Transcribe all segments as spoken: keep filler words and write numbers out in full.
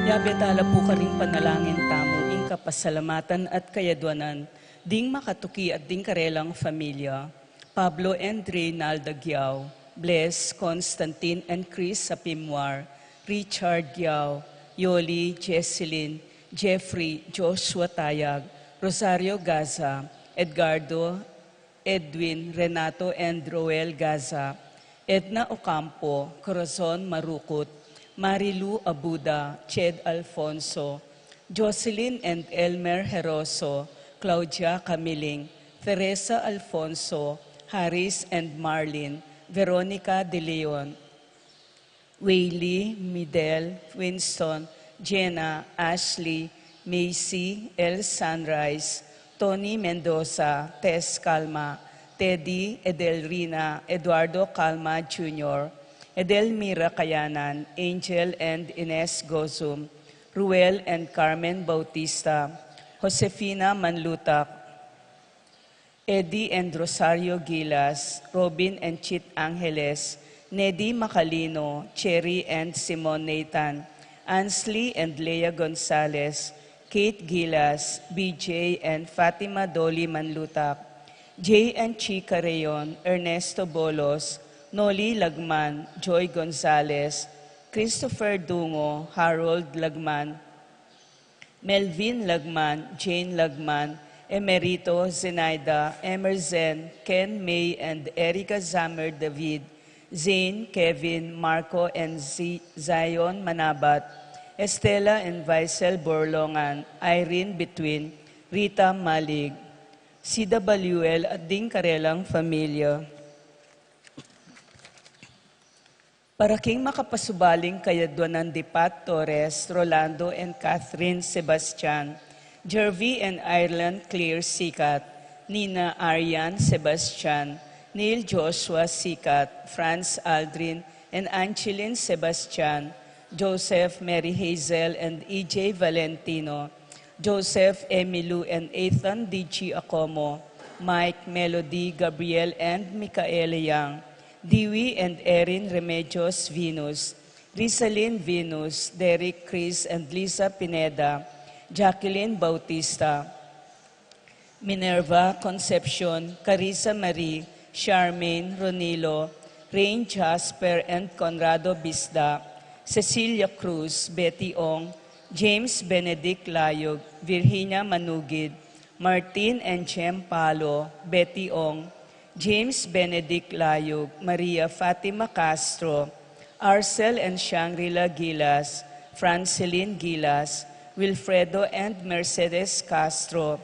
Yabe tala pu karing panalangin tamu ing kapasalamatan at kayadwanan ding makatuki at ding karelang familia: Pablo and Reynalda Giao, Bless, Constantine and Chris Sapimwar, Richard Giao, Yoli, Jesselyn, Jeffrey, Joshua Tayag, Rosario Gaza, Edgardo, Edwin, Renato and Roel Gaza, Edna Ocampo, Corazon Marukut, Marilu Abuda, Ched Alfonso, Jocelyn and Elmer Heroso, Claudia Camiling, Teresa Alfonso, Harris and Marlin, Veronica De Leon, Waylee, Midel, Winston, Jenna, Ashley, Macy, El Sunrise, Tony Mendoza, Tess Calma, Teddy, Edelrina, Eduardo Calma Junior, Edelmira Kayanan, Angel and Ines Gozum, Ruel and Carmen Bautista, Josefina Manlutak, Eddie and Rosario Gilas, Robin and Chit Angeles, Nedi Macalino, Cherry and Simon Nathan, Ansley and Lea Gonzalez, Kate Gilas, B J and Fatima Dolly Manlutak, Jay and Chica Rayon, Ernesto Bolos, Noli Lagman, Joy Gonzalez, Christopher Dungo, Harold Lagman, Melvin Lagman, Jane Lagman, Emerito, Zenaida, Emerzen, Ken, May, and Erica Zammer David, Zane, Kevin, Marco, and Z- Zion Manabat, Estela and Vaisel Borlongan, Irene Between, Rita Malig. C W L at ding karelang familia. Para king makapasubaling kayadwanan di Pat Torres, Rolando and Catherine Sebastian, Jervy and Ireland Claire Sikat, Nina Arian Sebastian, Neil Joshua Sikat, Franz Aldrin and Angeline Sebastian, Joseph, Mary Hazel and E J Valentino, Joseph, Emilu and Ethan D G Acomo, Mike, Melody, Gabriel and Micaela Young, Dewey and Erin Remedios Venus, Rizalin Venus, Derek, Chris and Lisa Pineda, Jacqueline Bautista, Minerva Concepcion, Carissa Marie, Charmaine, Ronilo, Rain Jasper and Conrado Bisda, Cecilia Cruz, Betty Ong, James Benedict Layog, Virginia Manugid, Martin and Jem Palo, Betty Ong, James Benedict Layog, Maria Fatima Castro, Arcel and Shangri-La Gilas, Francelin Gilas, Wilfredo and Mercedes Castro,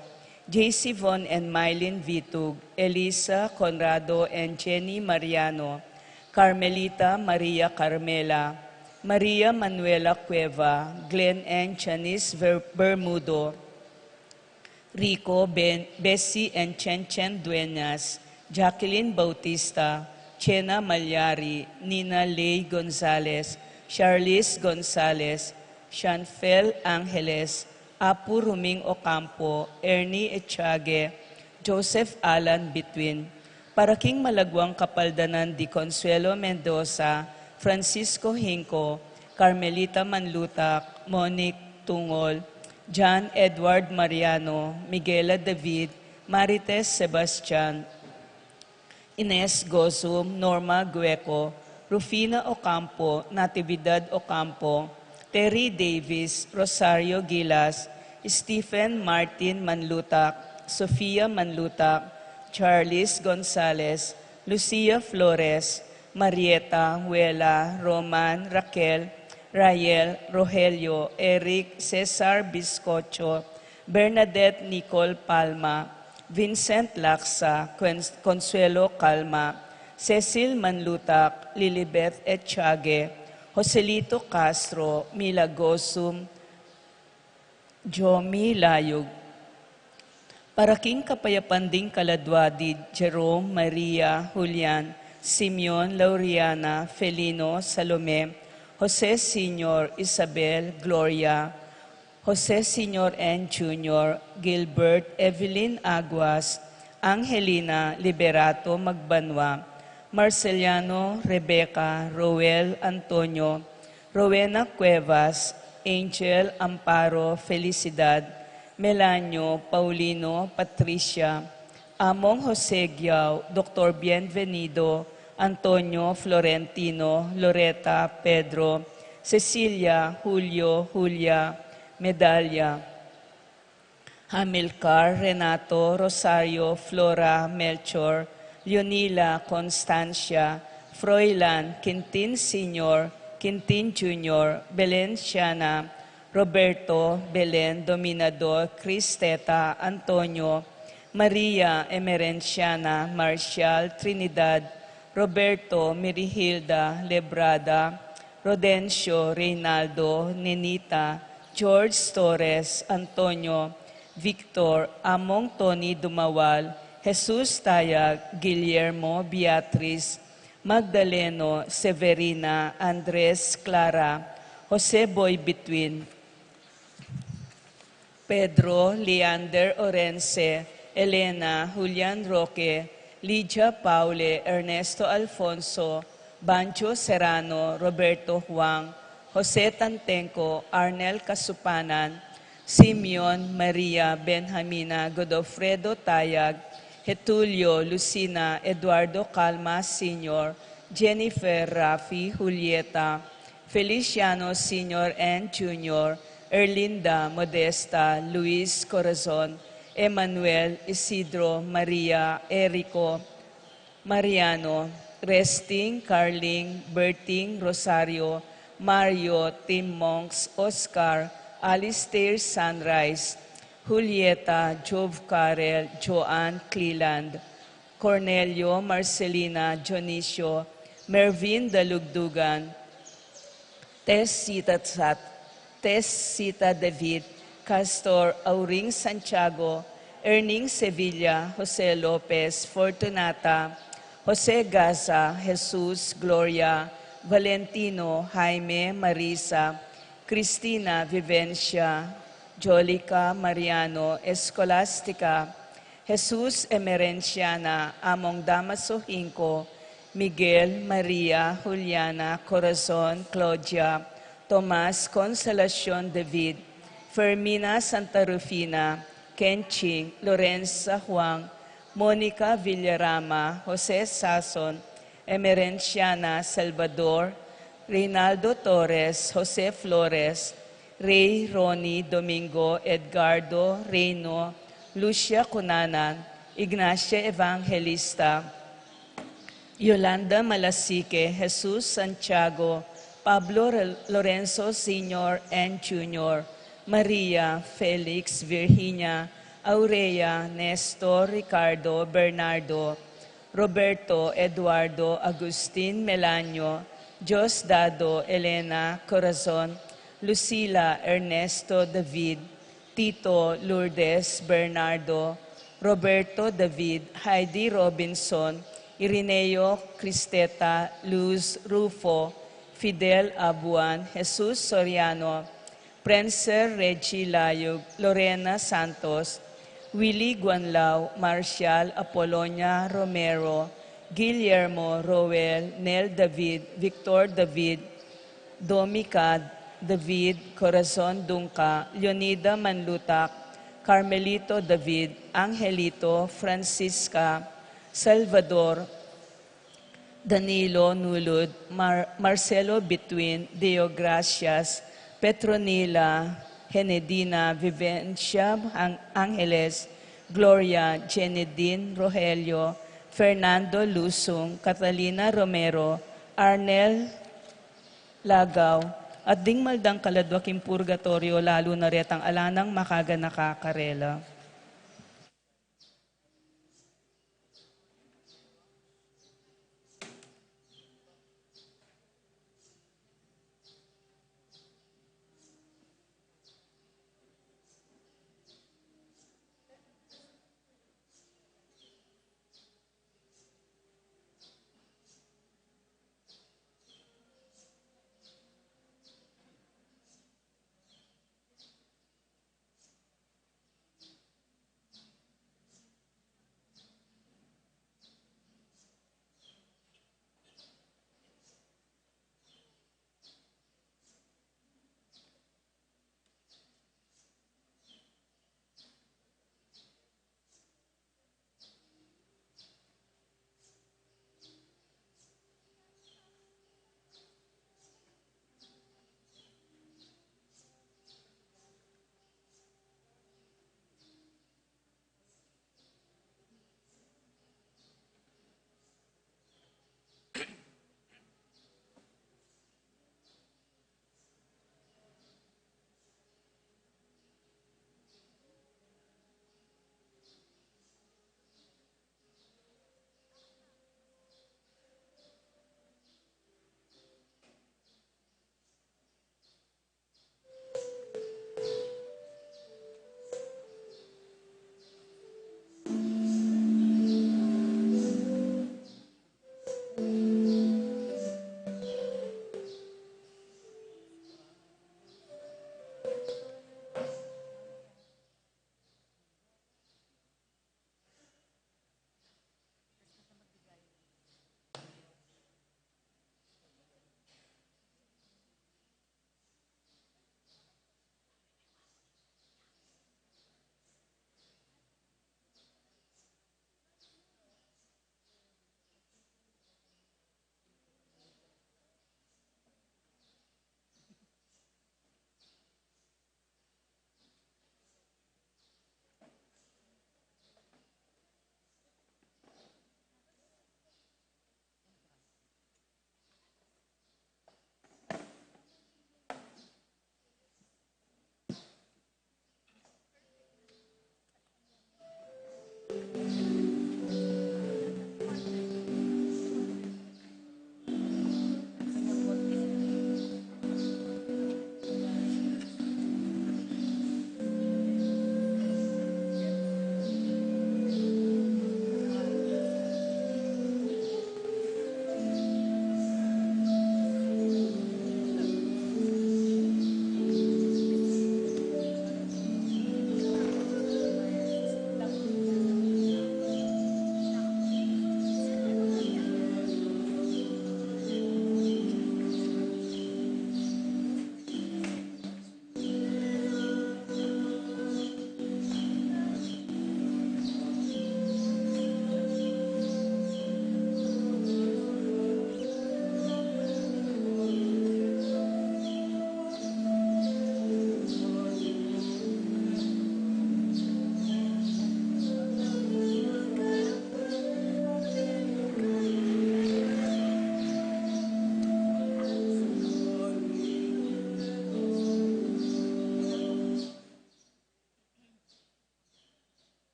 J C Von and Mylene Vitug, Elisa, Conrado and Jenny Mariano, Carmelita, Maria Carmela, Maria Manuela Cueva, Glenn and Janice Ver- Bermudo, Rico, Ben, Bessie and Chen Chen Dueñas, Jacqueline Bautista, Chena Malyari, Nina Ley Gonzalez, Charlize Gonzalez, Chanfel Angeles, Apu Ruming Ocampo, Ernie Echage, Joseph Alan Bitwin, para king malagwang kapaldanan di Consuelo Mendoza, Francisco Hinco, Carmelita Manlutak, Monique Tungol, John Edward Mariano, Miguela David, Marites Sebastian, Ines Gozum, Norma Gueco, Rufina Ocampo, Natividad Ocampo, Terry Davis, Rosario Gilas, Stephen Martin Manlutak, Sofia Manlutak, Charles Gonzalez, Lucia Flores, Marieta, Wela, Roman, Raquel, Rael, Rogelio, Eric, Cesar Biscocho, Bernadette Nicole Palma, Vincent Laksa, Cuen- Consuelo Calma, Cecil Manlutak, Lilibeth Echage, Joselito Castro, Mila Gosum, Jomi Layug. Para king kapayapan ding kaladwa di Jerome, Maria, Julian, Simeon, Lauriana, Felino, Salome, Jose Senior, Isabel, Gloria, Jose Senior and Junior, Gilbert, Evelyn Aguas, Angelina Liberato Magbanua, Marceliano, Rebecca, Roel, Antonio, Rowena Cuevas, Angel, Amparo, Felicidad, Melanio, Paulino, Patricia, Among Jose Giao, Doktor Bienvenido, Antonio, Florentino, Loreta, Pedro, Cecilia, Julio, Julia, Medalia, Hamilcar, Renato, Rosario, Flora, Melchor, Leonila, Constancia, Froilan, Quintin Senior, Quintin Junior, Belenciana, Roberto, Belen, Dominador, Cristeta, Antonio, Maria, Emerenciana, Marcial, Trinidad, Roberto, Mirihilda, Lebrada, Rodencio, Reynaldo, Nenita, George Torres, Antonio, Victor, Among Tony Dumawal, Jesus Tayag, Guillermo, Beatriz, Magdaleno, Severina, Andres, Clara, Jose Boy Between, Pedro, Leander Orense, Elena, Julian Roque, Lydia Paule, Ernesto Alfonso, Bancho Serrano, Roberto Huang, Jose Tantenco, Arnel Casupanan, Simeon, Maria, Benjamina, Godofredo Tayag, Getulio, Lucina, Eduardo Calma Senior, Jennifer, Rafi, Julieta, Feliciano Senior and Junior, Erlinda, Modesta, Luis, Corazon, Emmanuel, Isidro, Maria, Erico, Mariano, Resting, Carling, Berting, Rosario, Mario, Tim Monks, Oscar, Alistair, Sunrise, Julieta, Jove, Karel, Joanne, Cleland, Cornelio, Marcelina, Dionisio, Mervin, Dalugdugan, Tess Sita Sat, Tess Sita David, Castor, Auring Santiago, Erning Sevilla, Jose Lopez, Fortunata, Jose Gaza, Jesus, Gloria, Valentino, Jaime, Marisa, Cristina, Vivencia, Jolica, Mariano, Escolastica, Jesus, Emerenciana, Among Damaso Hinco, Miguel, Maria, Juliana, Corazon, Claudia, Tomas, Consolacion, David, Fermina, Santa Rufina, Kenching, Lorenza, Juan, Monica, Villarama, Jose Sason, Emerenciana, Salvador, Reynaldo Torres, Jose Flores, Rey, Ronnie, Domingo, Edgardo, Reino, Lucia Cunanan, Ignacia Evangelista, Yolanda Malasique, Jesus Santiago, Pablo Re-, Lorenzo Senior and Junior, Maria, Felix, Virginia, Aurea, Nestor, Ricardo, Bernardo, Roberto, Eduardo, Agustin, Melanio, Diosdado, Elena, Corazon, Lucila, Ernesto, David, Tito, Lourdes, Bernardo, Roberto, David, Heidi Robinson, Irineo, Cristeta, Luz, Rufo, Fidel, Abuan, Jesus Soriano, Prenser Reggie Layug, Lorena Santos, Willie Guanlao, Marcial, Apolonia Romero, Guillermo, Roel, Nel David, Victor David, Domica David, Corazon Dungca, Leonida Manlutak, Carmelito David, Angelito, Francisca, Salvador, Danilo Nulud, Mar-, Marcelo Between, Deo Gracias, Petronila, Henedina, Vivencia, Ang-, Angeles, Gloria, Jenedine, Rogelio, Fernando Lusung, Catalina Romero, Arnel Lagaw, at ding maldang kaladwa king purgatorio, lalu na retang ala nang makaganaka karela.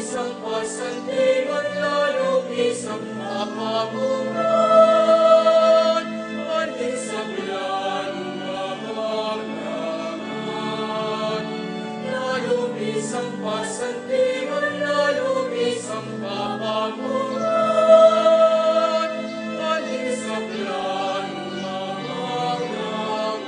Isang pasantingan lalu isang kapamungan, anting sablan umahanglangan. Lalu isang pasantingan lalu isang kapamungan, anting sablan umahanglangan.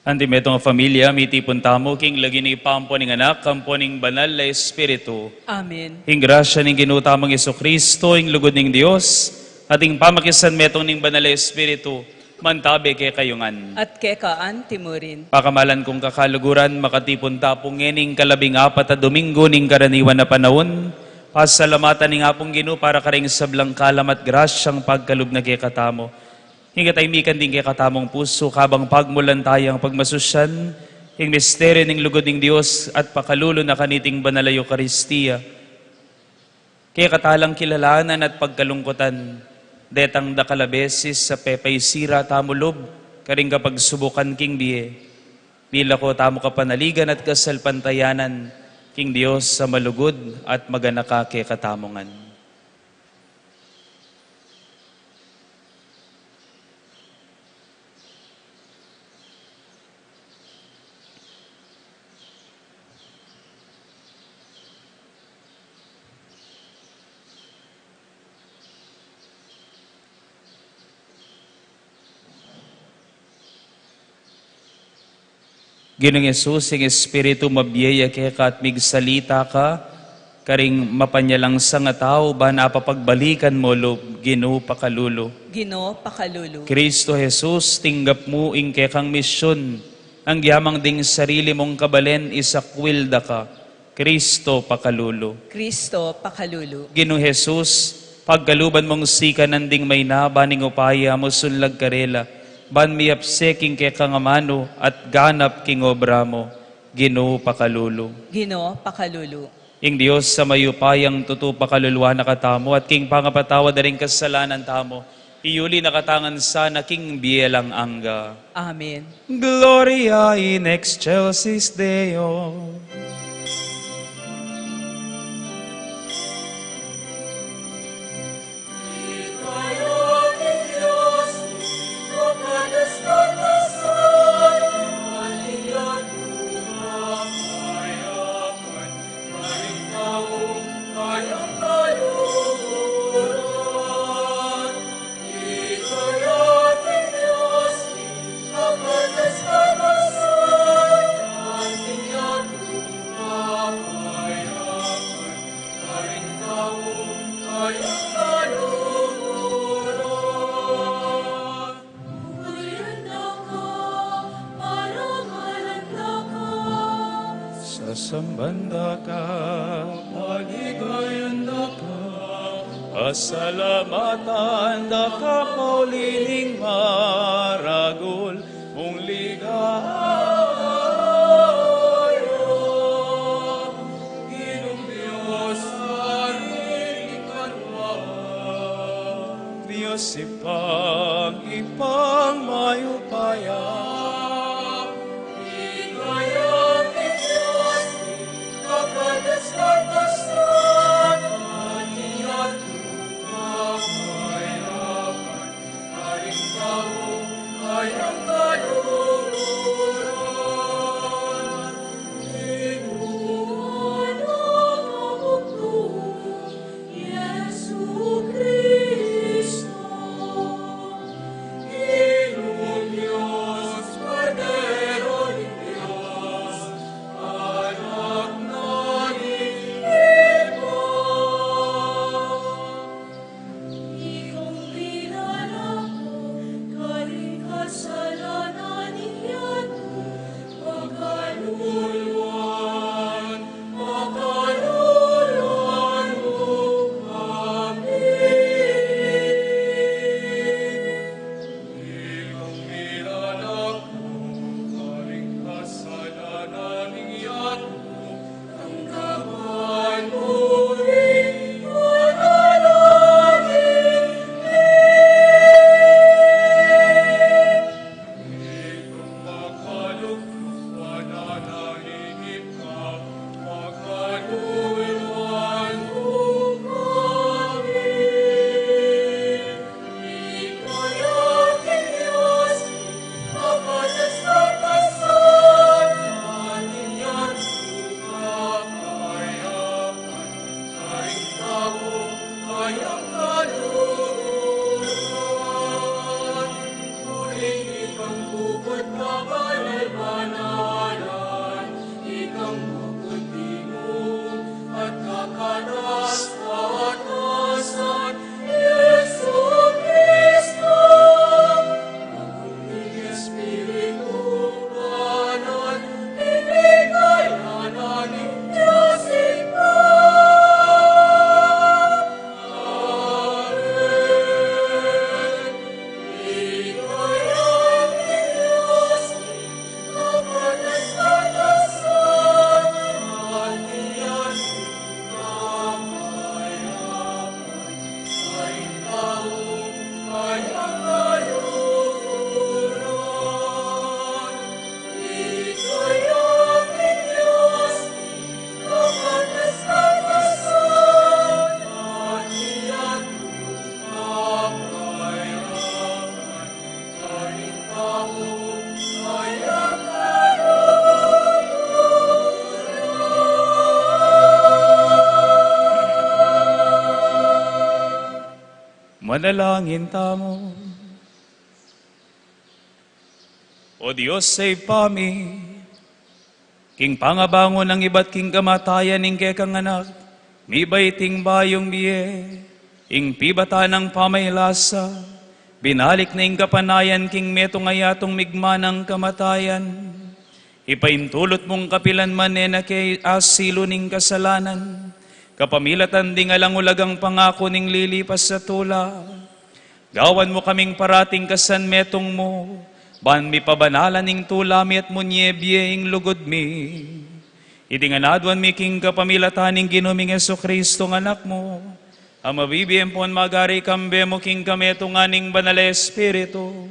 Anti metung a familia, mitipun tamu king lagyu ning Ibpa, ampo ning Anak, ampo ning Banal a Espiritu. Amen. Ing grasya ning Ginu tamung Jesucristo, ing lugud ning Dios, at ing pamakisan metung ning Banal a Espiritu, mantabe kekayu ngan. At keka antimurin. Pakamalan kung kakaluguran, makatipun ta pu ngening kalabing apat a Domingo ning karaniwan a panaun, pasalamatan ning Apung Ginu para karing sablang kalam at grasyang pagkalub na kekatamu. Ing kataimikan ding kekatamung pusu, kabang pagmulan tayang pagmasusyan ing misteryu ning lugud ning Dios at pakalulu na kaniting Banal a Eukaristia. Kekatalang kilalanan at pagkalungkutan detang dakal a beses a pepaisira tamu lub karing kapagsubukan king bie. Milako tamu kapanaligan at kasalpantayanan king Dios a malugud at maganaka kekatamu ngan. Ginung Jesus, ing Espiritu mabie ya keka at migsalita ka karing mapanyalang sangatau, ban apapagbalikan mu lub, Ginu pakalulu. Ginu pakalulu. Cristo Jesus, tinggap mu ing kekang misyun, nang gyamang ding sarili mung kabalen isakwil da ka, Cristo pakalulu. Cristo pakalulu. Ginu Jesus, pagkaluban mung sikanan ding maina ban ing upaya mu sunlag karela, ban miyapse king kekang amanu at ganap king obra mu, Ginu pakalulu. Ginu pakalulu. Ing Dios a mayupayang tutu pakaluluan na katamu at king pangapatawad da ring kasalanan tamu, iyuli na katamu ngan sana king bie alang angga. Amen. Gloria in excelsis Deo. Sasamban da ka, paligayan da ka, pasalamatan da ka, pauli ning maragul mung ligaya. Ginung Dios, Dios Ibpang, Ibpang mayupaya. Manalangin tamu. O Dios a Ibpa mi, king pangabangun nang ibat king kamatayan ning kekang Anak, mibait ing bayung bie, ing pibatan nang pamaylasa, binalik na ing kapanayan king metung a yatung migman nang kamatayan. Ipaintulut mung kapilan man e na ke asilu ning kasalanan, kapamilatan ding alang ulagang pangaku ning lilipas a tula. Gawan mu kaming parating kasan metung mu, ban mipabanalan ing tula mi at munye bie ing lugud mi. Iti ngan aduan mi king kapamilatan ning Ginu ming Jesucristo, Anak mu, a mabibie ampon magari kambe mu king kametungan ning Banal a Espiritu,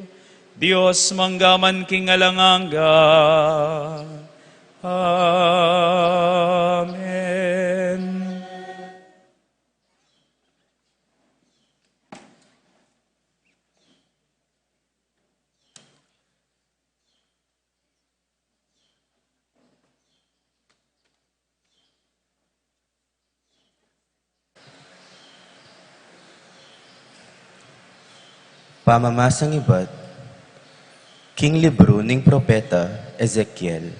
Dios mangga man king alang angga. Amen. Pamamasang ibat king libru ning propeta Ezekiel.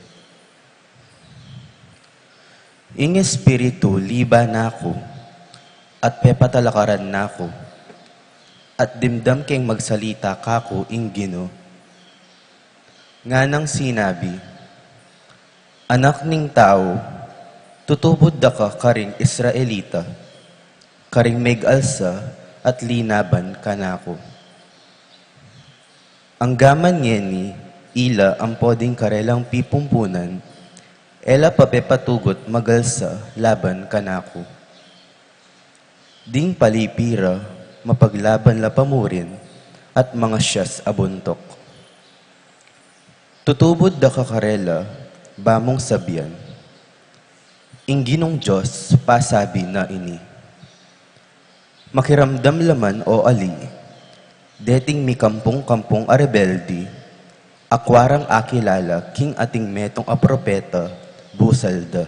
Ing Espiritu liba na ku, at pepatalakaran na ku, at dimdam keng magsalita kaku ing Ginu. Nganang sinabi, Anak ning tau, tutubud da ka karing Israelita, karing megalsa at linaban kanaku. Anggaman ngeni ila ampo ding karelang pipumpunan, e la pa pepatugut magalsa laban kanaku. Ding palipi ra, mapaglaban la pa murin, at mangasyas a buntuk. Tutubud da ka karela, ba mung sabian, Ing Ginung Dios pasabi na ini. Makiramdam la man o ali, deting mikampung-kampung a rebelde, akwa rang akilala king ating metung a propeta, busal da.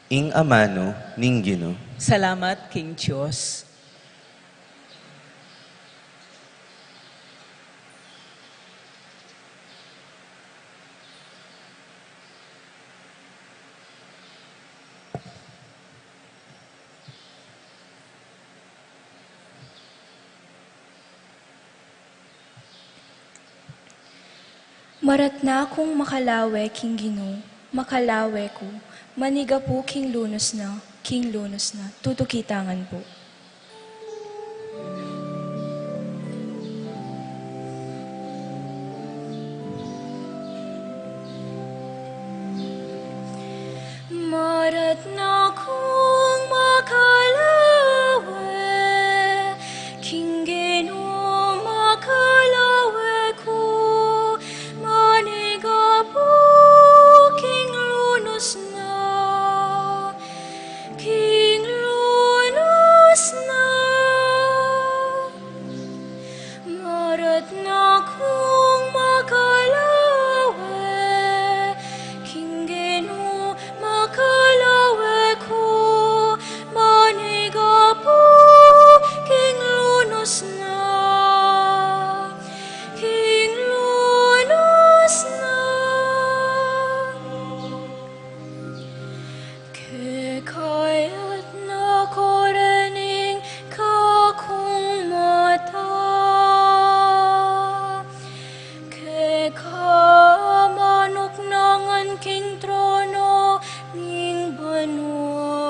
Ing amanu ning Ginu. Salamat king Dios. Maratna kung makalawe king Ginu, makalawe ku, manigapu king lunus na, king lunus na, tutukitangan pu. Maratna kung makalawe, king Ginu makalawe ku, manigapu king lunus na, king lunus Kekaya't na ko rin ing kakung mata, keka manuknangan king trono ning banua.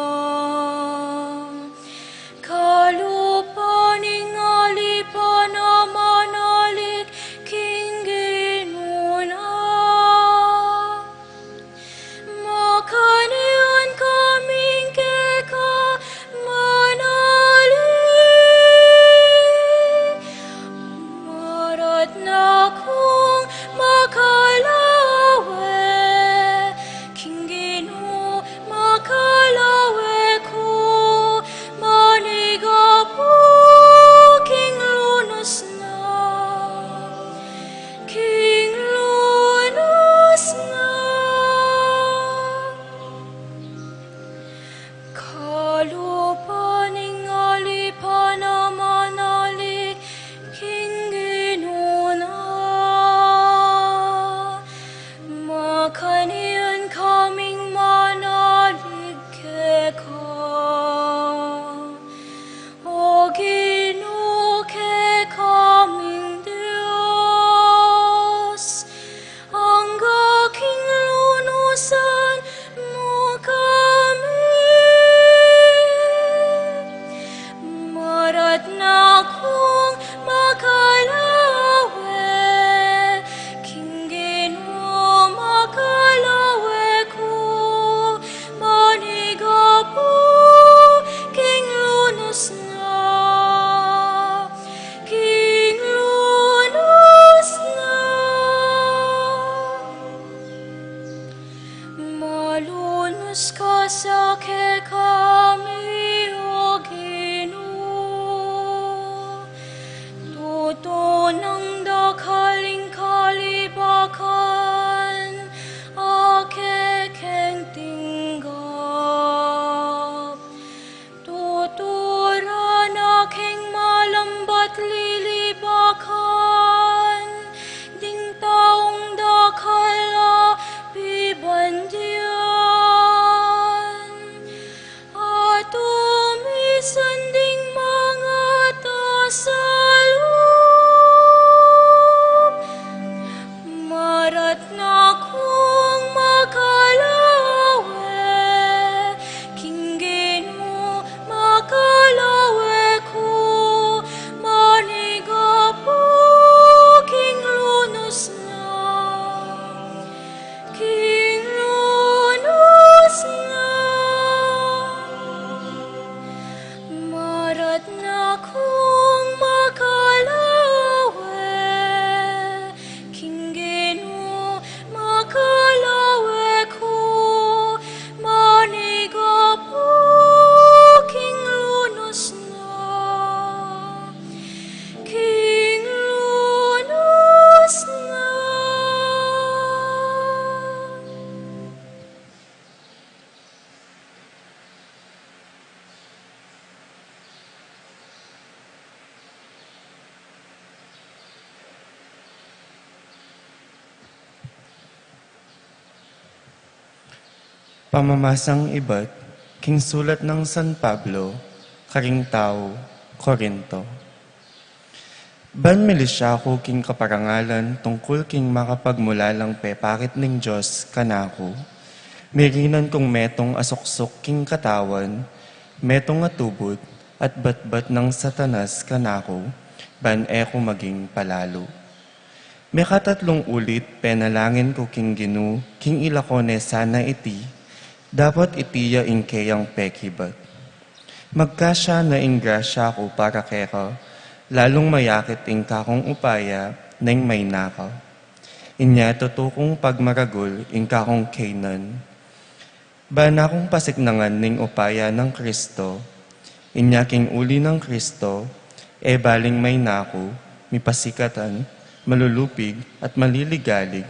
Kalupa ning alipan a manalig king Ginu na. Makanian kaming keka manalig. Maratna kung makalawe king Ginu, makalawe ku, manigapu king lunus na, king lunus na. Kalupa ning alipan a manalig king Ginu na. Makanian kaming manalig keka. O Ginu, kekaming Dios, angga king lunusan mu kami. Maratna kung makalawe king Ginu, makalawe ku, manigapu king lunus na, king lunus na. Malunus ka sa kekami, O Ginu. Tutu nang dakal ing kalibakan a kekeng tinggap. Tutu ra na keng malambat lilibakan ding taung dakal a pibandian. At umisan ding mangatas a lub. Maratna kung makalawe king Ginu, makalawe ku, manigapu king lunus na, king lunus na. Maratna kung makalawe king Ginu, makalawe ku, manigapu king lunus na, king lunus na. Pamamasang ibat king sulat nang San Pablo karing tau Corinto. Ban milisya ku king kaparangalan tungkul king makapagmulalang pepakit ning Dios kanaku, mirinan kung metung a suksuk king katawan, metung a tubud at batbat nang Satanas kanaku, ban e ku maging palalu. Mekatatlung ulit penalangin ku king Ginu king ilako ne sana iti, dapot iti ya ing keyang pekibat. Magkasya na ing grasya ku para keka, lalung mayakit ing kakung upaya neng maina ka. Inya tutu kung pagmaragul ing kakung keynan. Ban akung pasiknangan ning upaya nang Kristo, inya king uli nang Kristo, e baling maina ku, mipasikatan, malulupig, at maliligalig,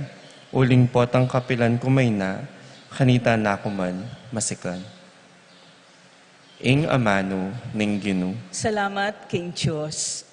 uling potang kapilan ku maina, kanita na ku man masikan. Ing amanu ning Ginu. Salamat king Dios.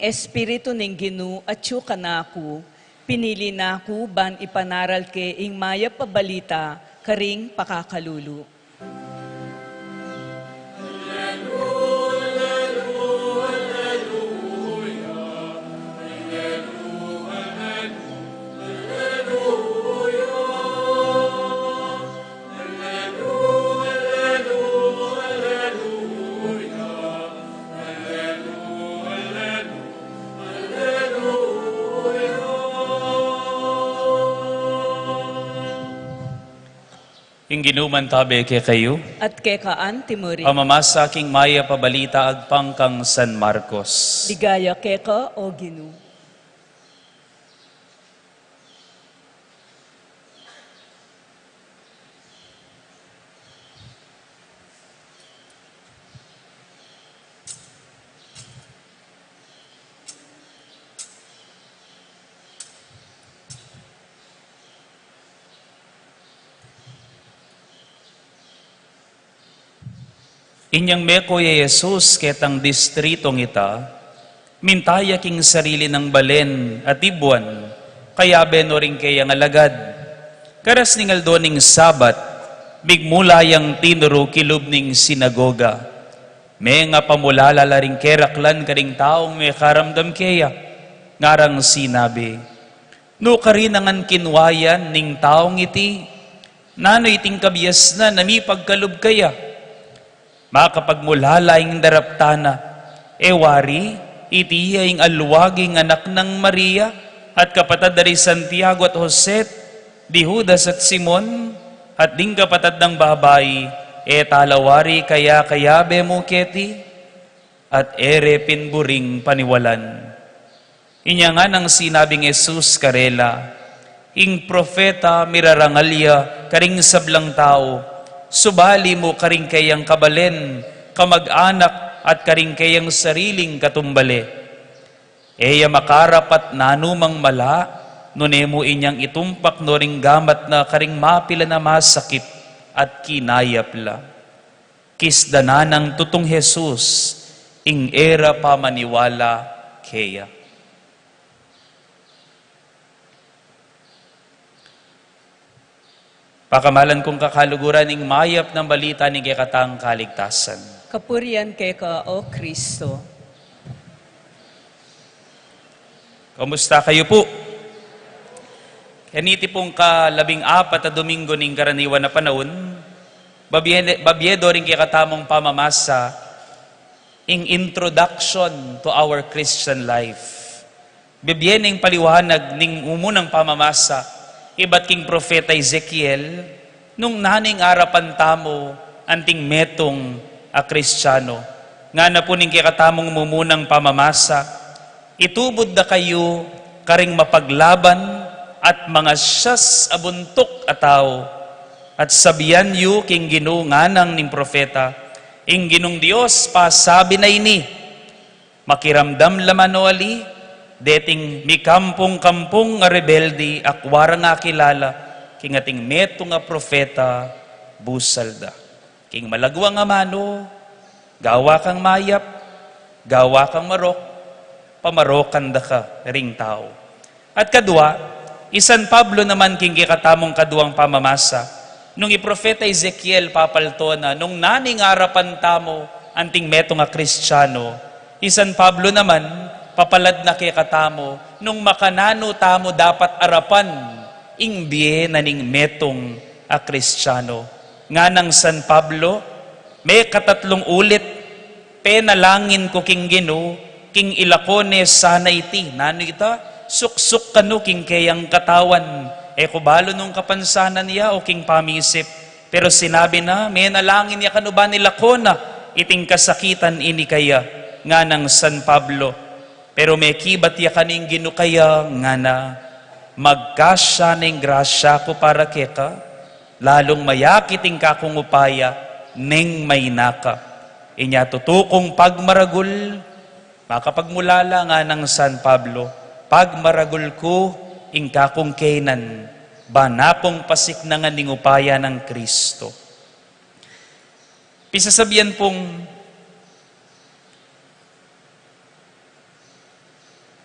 Espiritu ning Ginu atyu kanaku, pinili na ku ban ipanaral ke ing mayap a balita karing pakakalulu. Ing Ginu mantabe kekayu. At keka antimurin. Pamamasa king mayap a balita agpang kang San Marcos. Ligaya keka, O Ginu. Inyang meko ya i Jesus ketang distritong ita, minta ya king sarili nang balen at ibuan, kayabe no ring keyang alagad. Karas ning aldo ning Sabat, migmula yang tinuru kilub ning sinagoga. Mengapamulala la ring keraklan karing taung mekaramdam keya, ngarang sinabi, "Nukarin ngan kinwa ya ning taung iti? Nanu iting kabiasnan a mipagkalub keya? Makapagmulala ing daraptan na. E wari, iti ya ing alwaging anak nang Maria, at kapatad da ri Santiago at Jose, di Judas at Simon, at ding kapatad nang babai, e tala wari kaya kayabe mu keti?" At e re pin buring paniwalan. Inya nganang sinabi nang Jesus karela, "Ing propeta mirarangal ya karing sablang tau, subali mu karing keyang kabalen, kamag-anak, at karing keyang sariling katumbale. E ya makarapat nanumang mala, nune mu inyang itumpak no ring gamat na karing mapilan a masakit at kinayap la." Kisdanan nang tutung Jesus ing e ra pamaniwala keya. Pakamalan kung kakaluguran, ing mayap nang balita ning kekatang kaligtasan. Kapurian keka, O Kristo. Kumusta kayu pu? Kaniti pung kalabing apat a Domingo ning karaniwan a panaun, babie, babie do ring kekatamung pamamasa ing Introduction to Our Christian Life. Bibie ning paliwanag ning mumunang pamamasa ibat king propeta Ezekiel, nung nanu ing arapan tamu anting metung a Kristiano. Ngana pu ning kekatamung mumunang pamamasa, "Itubud da kayu karing mapaglaban at mangasyas a buntuk a tau, at sabian yu king Ginu," nganang ning propeta, "Ing Ginung Dios pasabi na ini, makiramdam la man o ali, deting mikampung-kampung a rebelde a kuarang akilala king ating metung a propeta, busal da. King malagwang amanu, gawa kang mayap, gawa kang marok, pamarokan da ka ring tau." At kadua, i San Pablo naman king kekatamung kaduang pamamasa, nung i propeta Ezekiel papalto na, nung nanu ing arapan tamu anting metung a Kristiano, i San Pablo naman papalad na kekatamu, nung makananu tamu dapat arapan ing bie na ning metung a Kristiano. Nganang San Pablo, mekatatlung ulit, "Penalangin ku king Ginu, king ilako ne sana iti." Nanu ita? Suksuk kanu king keyang katawan. E ku balu nung kapansanan ya o king pamisip. Pero sinabi na, menalangin ya kanu ban ilako na iting kasakitan ini kaya, nganang San Pablo. Pero mekibat ya kanu ing Ginu kaya, ngana, "Magkasya ne ing grasya ku para keka, lalung mayakit ing kakung upaya neng maina ka." Inya tutu kung pagmaragul, makapagmulala, nganang San Pablo, "Pagmaragul ku ing kakung kenan, ban akung pasiknangan ning upaya nang Kristo." Pisasabian pung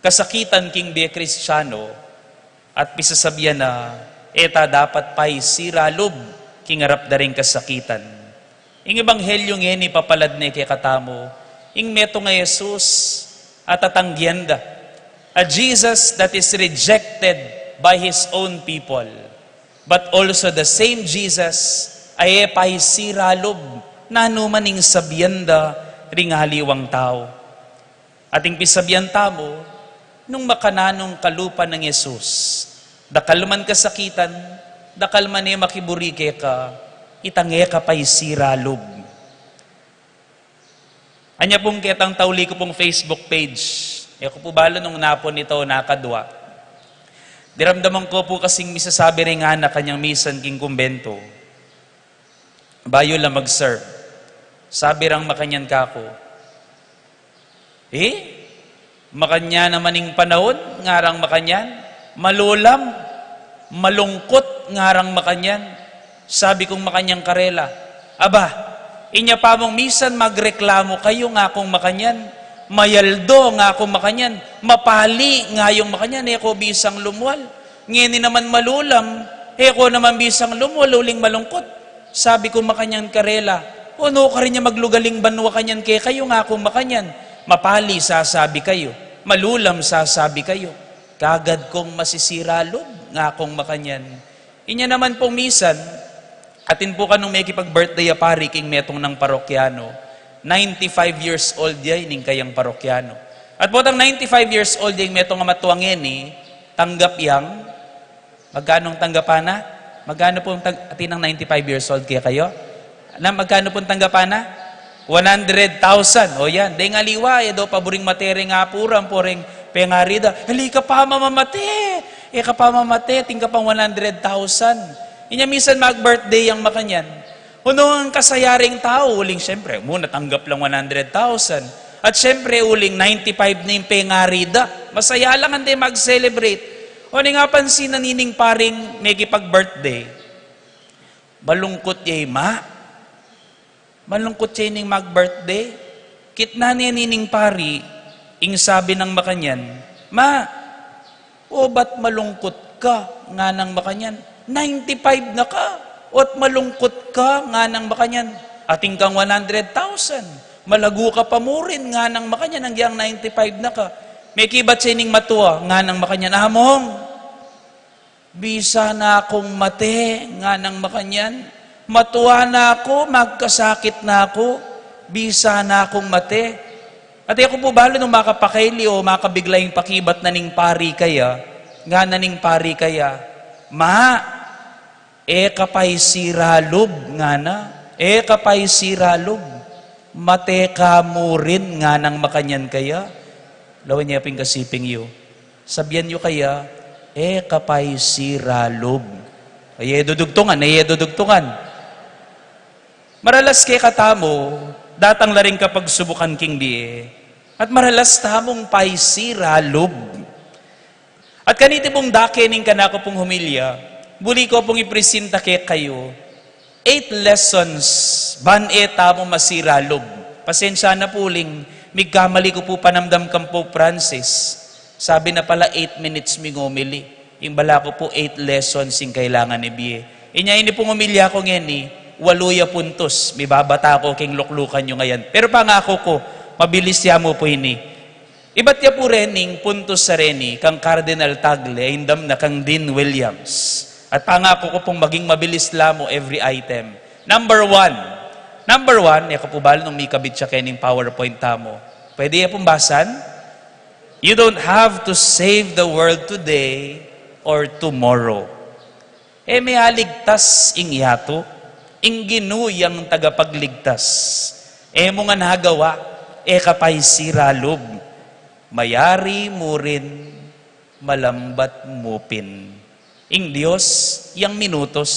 kasakitan king bie Kristiano, at pisasabian na e ta dapat paisira lub king arap da ring kasakitan. Ing ebanghelyu ngeni papalad ne kekatamu ing metung a Jesus a tatanggian da, a Jesus that is rejected by his own people, but also the same Jesus a e paisira lub nanu man ing sabian da ring aliwang tau. At ing pisabian tamu, nung makananung kalupa nang Jesus, dakal man kasakitan, dakal man e makiburi keka, itang e ka paisira lub. Anya pung ketang tauli ku pung Facebook page, e ku pu balu nung napun ita o nakadwa. Diramdaman ku pu kasing misasabi ring anak kanyang misan king kumbento bayu la mag-serve. Sabi rang makanyan kaku, "Eh, makanyan naman ing panaun," ngarang makanyan, "malulam, malungkut," ngarang makanyan. Sabi kung makanyan karela, "Aba, inya pa mung misan magreklamu kayu," ngakung makanyan, "mayaldo," ngakung makanyan, "mapali," ngayung makanyan, "e ko bisang lumwal. Ngeni naman malulam, e ko naman bisang lumwal, uling malungkut." Sabi ku makanyan karela, "O nu karin ya maglugaling banwa kanyan kekayu?" ngakung makanyan, "Mapali sasabi kayu, malulam sasabi kayu, kagad kung masisira lub," ngakung makanyan. Inya naman pung misan, atin pu kanung mekipag-birthday a pari king metung nang parokyano, ninety-five years old ya ining kayang parokyano. At potang ninety-five years old ya ing metung a matua ngeni, tanggap yang, magkanung tanggapan na? Magkanu pung tang-, atin nang ninety-five years old kekayu? Na, magkanu pung tanggapan na? One hundred thousand. O yan. Deng aliwa, e daw paburing mate reng apuran, poreng pengari da. Hali ka pa mamamate. E ka pa mamate, atin ka pang one hundred thousand. Inya misan mag-birthday yang makanyan. Nung kasaya ring tau, uling siyempre, muna tanggap lang one hundred thousand. At siyempre, uling ninety-five na ing pengari da. Masaya lang, ande mag-celebrate. O, ning apansinan nining paring mekipag-birthday, malungkut ya i ma. Malungkut ya ining mag-birthday. Kitnan ne nining pari, ing sabi nang makanyan, "Ma, o ba't malungkut ka?" nganang makanyan. "Ninety-five na ka, o't malungkut ka?" nganang makanyan. "Atin kang one hundred thousand, malagu ka pa mu rin," nganang makanyan, "agyang ninety-five na ka." Mekibat ya ining matua, nganang makanyan, "Among, bisa na kung mate," nganang makanyan. "Matua na ku, magkasakit na ku, bisa na kung mate." At e ku pu balu nung makapakaili o makabigla ing pakibat na ning pari kaya, ngana ning pari kaya, "Ma, e ka paisira lub," ngana, "e ka paisira lub. Mate ka mu rin," nganang makanyan kaya. Lawen ye pin kasiping yu. Sabian yu kaya, "E ka paisira lub." Aye dudugtungan, aye dudugtungan. Maralas kekatamu, datang la ring kapagsubukan king bie, at maralas tamung paisira lub. At kaniti pung dake ning kanaku pung humilya, buli ku pung ipresinta kekayu eight lessons ban e tamu masira lub. Pasensya na pu uling migkamali ku pu panamdam kang Pope Francis. Sabi na pala eight minutes ming homily. Ing bala ku pu eight lessons ing kailangan ibie. Inya ini pung homilya ku ngeni, walu ya puntos. Mibabata ku king luklukan yu ngayan. Pero pangaku ku, mabilis ya mu pu ini. Ibat ya pu rening puntos a reni kang Cardinal Tagle, indam na kang Dean Williams. At pangaku ku pung maging mabilis la mu every item. Number one. Number one, e ku pu balu nung mikabit ya kening PowerPoint tamu. Pwede ya pung basan? You don't have to save the world today or tomorrow. E me aligtas ing yatu, ing Ginu yang tagapagligtas. E mu ngan agawa, e ka paisira lub. Mayari mu rin, malambat mu pin. Ing Dios yang minutos,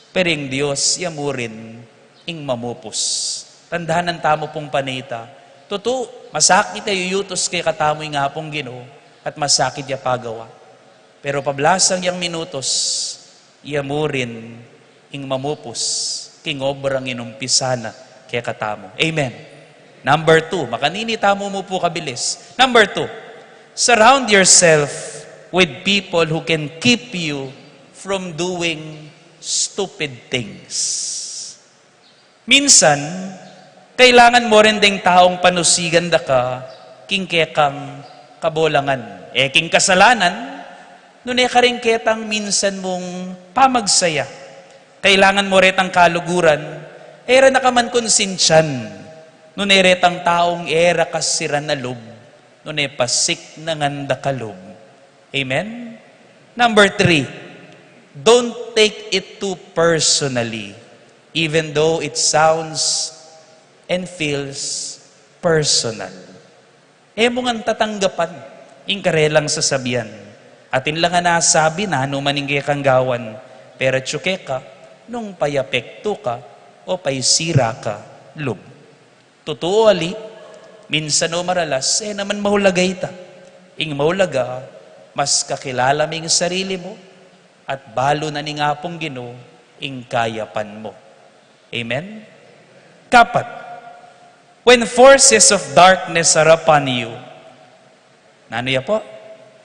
pero ing Dios ya mu rin ing mamupus. Tandanan tamu pung panita. Tutu, masakit ya iyutus kekatamu ing Apung Ginu, at masakit ya pagawa. Pero pablasang yang minutos, ya mu rin ing mamupus king obrang inumpisa na kekatamu. Amen. Number two, makanini tamu mu pu kabilis. Number two, Surround yourself with people who can keep you from doing stupid things. Minsan, kailangan mo rin ding taung panusigan da ka king kekang kabolangan. E king kasalanan, nune karing ketang minsan mung pamagsaya. Kailangan mo retang kaluguran, e ra na ka man konsintian, nune retang taung e ra kasiran a lub, nune pasik na ngan da ka lub. Amen? Number three, don't take it too personally, even though it sounds and feels personal. E mu ngan tatanggapan ing karelang sasabian. Atin la ngan a sabi nanu man ing kekang gawan, pero atyu keka nung payapektu ka o paisira ka lub. Tutu o ali, minsan o maralas, e naman maulaga ita. Ing maulaga, mas kakilala mu ing sarili mu, at balu na ning Apung Ginu ing kayapan mu. Amen? Kapat, when forces of darkness are upon you, nanu ya pu?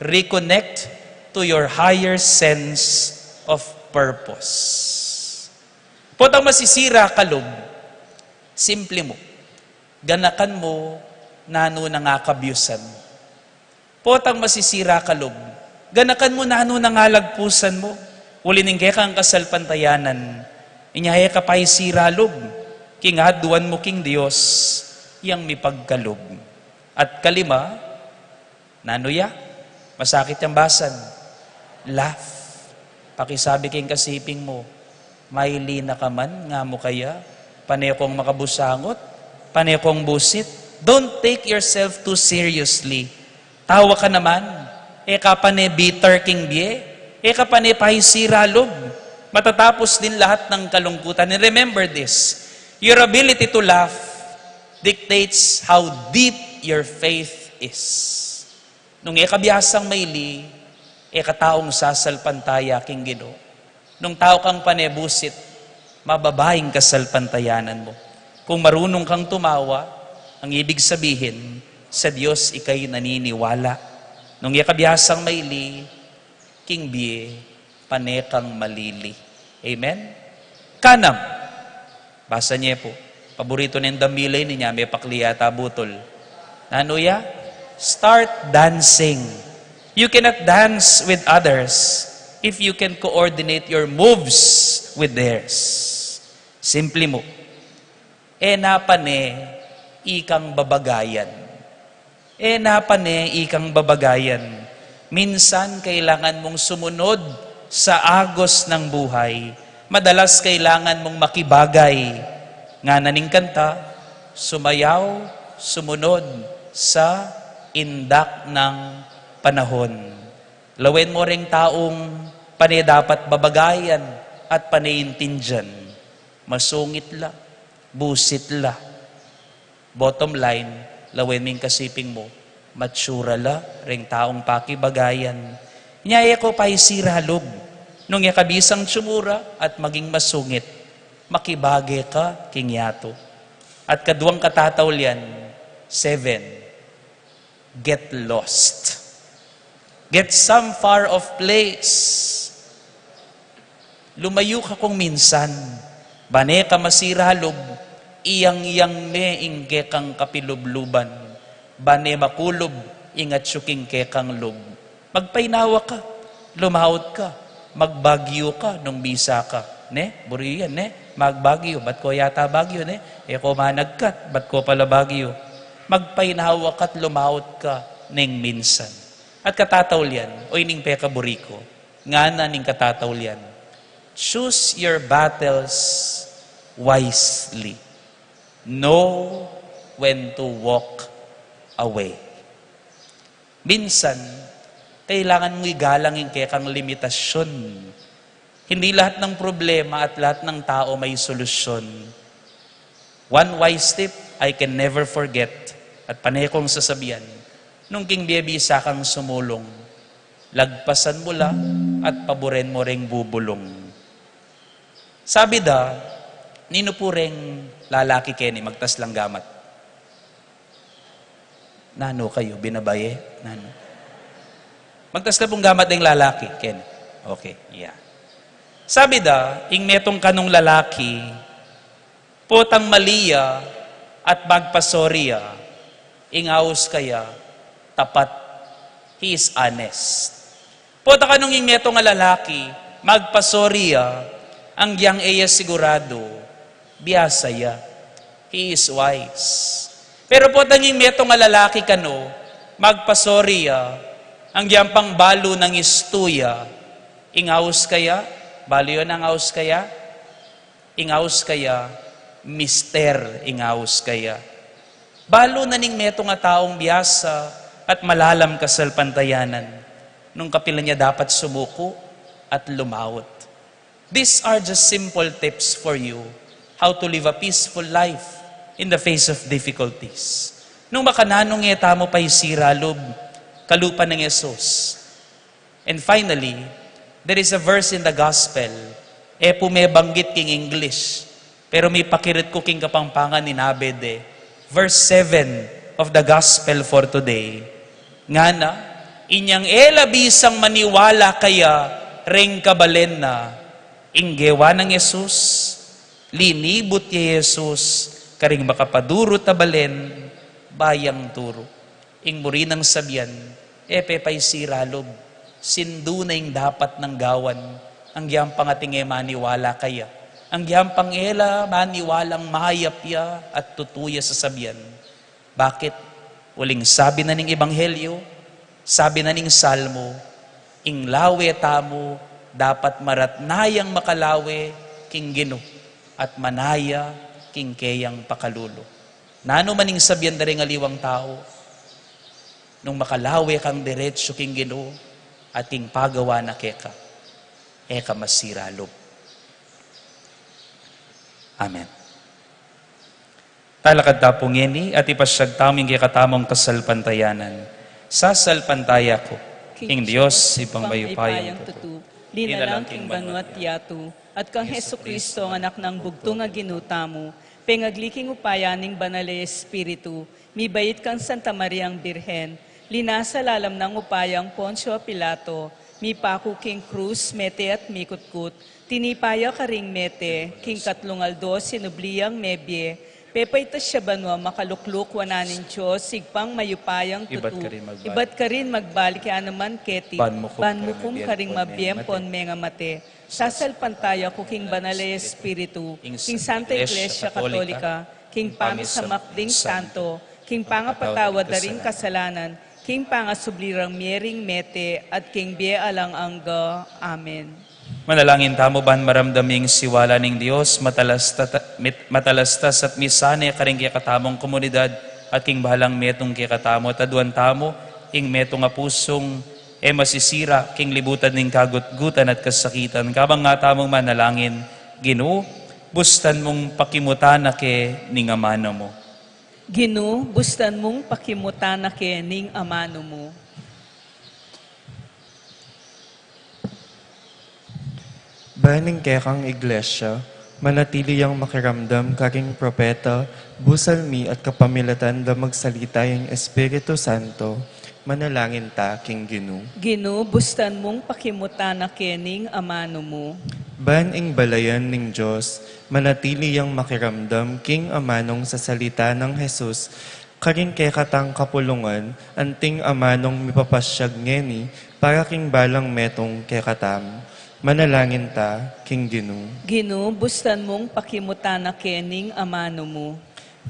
Reconnect to your higher sense of purpose. Potang masisira ka lub, simple mu. Ganakan mu nanu nang akabyusan mu. Potang masisira ka lub, ganakan mu nanu nang alagpusan mu. Uli ning kekang kasalpantayanan, inya e ka paisira lub, king aduan mu king Dios yang mipagkalub. At kalima, nanu ya? Masakit yang basan. Laugh. Pakisabi king kasiping mu, maili na ka man, nga mu kaya, pane kong makabusangot, pane kong busit. Don't take yourself too seriously. Tawa ka naman, e ka pane bitter king bie, e ka pane paisira lub. Matatapos din lahat ng kalungkutan. And remember this, your ability to laugh dictates how deep your faith is. Nung e ka biasang maili, e ka taung sasalpantaya king Ginu. Nung tau kang pane busit, mababa ing kasalpantayanan mu. Kung marunung kang tumawa, ang ibig sabihin, sa Dios ikay naniniwala. Nung e ka biasang maili, king bie, pane kang malili. Amen? Kanam, basa nye pu. Paboritu neng dambilay ninya, mepakli yata butul. Nanu ya? Start dancing. You cannot dance with others if you can coordinate your moves with theirs. Simple mu. E na pane ikang babagayan. E na pane ikang babagayan. Minsan kailangan mung sumunod sa agos ng buhay. Madalas kailangan mung makibagay. Ngana ning kanta, sumayaw, sumunod sa indak ng panahon. Lawen mo reng taung pane dapat babagayan at pane intindian. Masungit la, busit la. Bottom line, lawen ming kasiping mu, matsura la reng taung pakibagayan. Nya e ko paisira lub, nung e ka bisang tsumura at maging masungit, makibage ka king yatu. At kaduang katataulian, seven, get lost. Get some far off place. Lumayu ka kung minsan, bane ka masira lub, iyang-yang me ing kekang kapilubluban, bane makulub ing atsu king kekang lub. Magpainawa ka, lumaut ka, magbagyu ka nung bisa ka. Ne? Buri yan, ne? Magbagyu, bat ko yata bagyu, ne? E ko managkat, bat ko pala bagyu. Magpainawa ka't lumaut ka neng minsan. At katataulian, o ining pekaburi ku, ngana ning katataulian, choose your battles wisely. Know when to walk away. Minsan, kailangan mung igalang ing kekang limitasyun. Hindi lahat ng problema at lahat ng tao may solusyon. One wise tip I can never forget, at pane kong sasabian, nung king bie bisa kang sumulung, lagpasan mu la at paburen mu reng bubulung. Sabi da, ninu pu reng lalaki keni, magtas lang gamat. Nanu kayu, binabaye? Nanu? Magtas ka pung gamat deng lalaki, Ken. Okay, yeah. Sabi da, ing metung kanung lalaki, potang mali ya at magpa-sorry ya, ing aus kaya, tapat. He is honest. Pota kanung ing metung a lalaki, magpa-sorry ya, anggiyang e ya sigurado, biasa ya. He is wise. Pero potang ing metung a lalaki kanu, magpa-sorry ya, anggiyang pang balu nang istu ya, ing aus kaya, balu ya nang aus kaya, ing aus kaya, mister ing aus kaya. Balu na ning metung a taung biasa at malalam kasalpantayanan, nung kapilan ya dapat sumuku at lumaut. These are just simple tips for you how to live a peaceful life in the face of difficulties. Nung makananu e tamu paisira lub, kalupa nang Jesus. And finally, there is a verse in the gospel, e pu mebanggit king English, pero mipakirit ku king Kapampangan, inabe de, verse seven of the gospel for today. Ngana, inyang e la bisang maniwala kaya reng kabalen na, ing gewa nang Jesus, linibut ya i Jesus karing makapadurut a balen, bayang turu. Ing muri nang sabian, e pe paisira lub, sindu na ing dapat nang gawan, anggiyang pang ating e maniwala kaya, anggiyang pang e la maniwalang mayap ya at tutu ya sasabian. Bakit? Uling sabi na ning Ebanghelyo, sabi na ning Salmo, ing lawe tamu dapat maratnayang makalawe king Ginu at manaya king keyang pakalulu. Nanu man ing sabian da ring aliwang tau, nung makalawe kang diretsu king Ginu at king pagawa na keka, e ka masira lub. Amen. Talakad ta pu ngeni at ipasyag tamu ing kekatamung kasalpantayanan. Sasalpantaya ku king Dios, Ibpang mayupayang tutu, linalang king banua't yatu, at kang Jesucristo, ang Anak nang bugtung a Ginu tamu, pengagli king upaya ning Banal a Espiritu, mibait kang Santa Mariang Birhen, linasa lalam nang upayang Poncio Pilato, mipaku king krus, mete at mikutkut, tinipa ya karing mete, king katlung aldo sinubli yang mebie, pepaitas ya banua, makalukluk wanan ning Dios, Ibpang mayupayang tutu, ibat karin magbalik ya naman keti, ban mukum karing mabie ampon mengamate. Sasalpantaya ku king Banal a Espiritu, king Santa Iglesia Katolika, king pamisamak ding santo, king pangapatawad da ring kasalanan, king pangasubli rang mie ring mete, at king bie alang angga. Amen. Manalangin tamu ban maramdam ing siwala ning Dios, matalastas, mit-, matalastas at misane karing kekatamung komunidad, at king balang metung kekatamu, at aduan tamu ing metung a pusung e masisira king libutan ning kagutgutan at kasakitan. Kabang nga tamung manalangin, Ginu, bustan mung pakimutan na ke ning amanu mu. Ginu, bustan mung pakimutan na ke ning amanu mu. Ban ing kekang Iglesia, manatili yang makiramdam karing propeta, busal mi at kapamilatan da magsalita ing Espiritu Santo, manalangin ta king Ginu. Ginu, bustan mung pakimutan na ke ning amanu mu. Ban ing balayan ning Dios, manatili yang makiramdam king amanung sasalita nang Jesus, karing kekatang kapulungan, anting amanung mipapasyag ngeni, para king balang metung kekatamu. Manalangin ta king Ginu. Ginu, bustan mung pakimutan na ke ning amanu mu.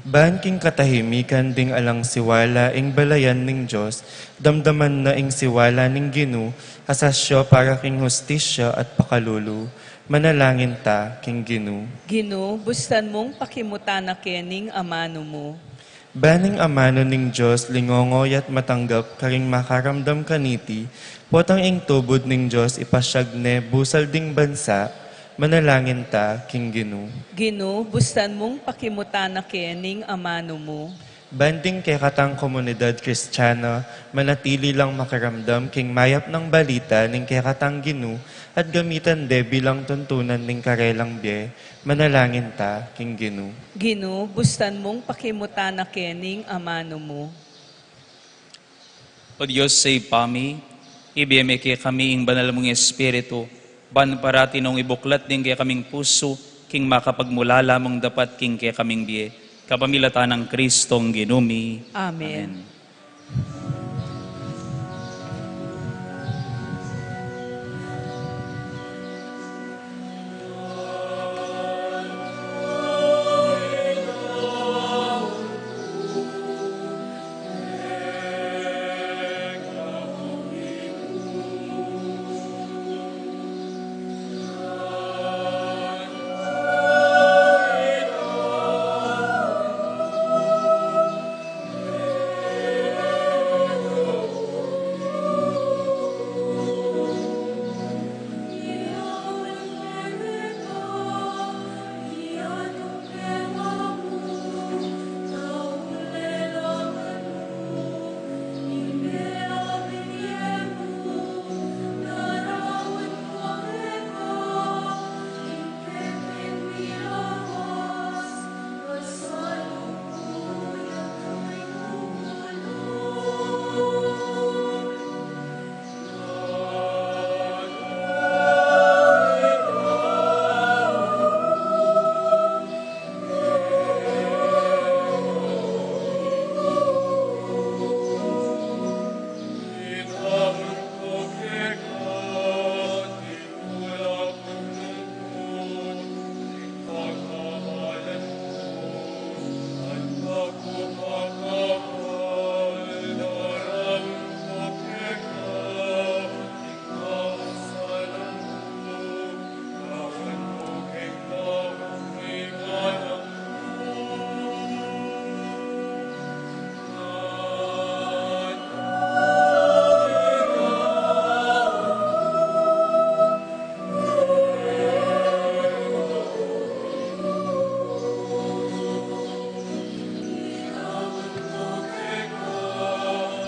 Ban king katahimikan ding alang siwala ing balayan ning Dios, damdaman na ing siwala ning Ginu, a sasyo para king hustisya at pakalulu. Manalangin ta king Ginu. Ginu, bustan mung pakimutan na ke ning amanu mu. Ban ing amanu ning Dios lingongoy at matanggap karing makaramdam kaniti, potang ing tubud ning Dios ipasyag ne busal ding bansa, manalangin ta king Ginu. Ginu, bustan mung pakimutan na ke ning amanu mu. Ban ding kekatang komunidad Kristiana, manatili lang makiramdam king mayap nang balita ning kekatang Ginu, at gamitan de bilang tuntunan ning karelang bie, manalangin ta king Ginu. Ginu, bustan mung pakimutan na ke ning amanu mu. O Dios, Ibpa mi, Ibie me kekami ing banal mung Espiritu, ban parati nong ibuklat ding kekaming pusu, king makapagmulala mung dapat king kekaming bie. Kapamilatan nang Kristong Ginu mi. Amen. Amen.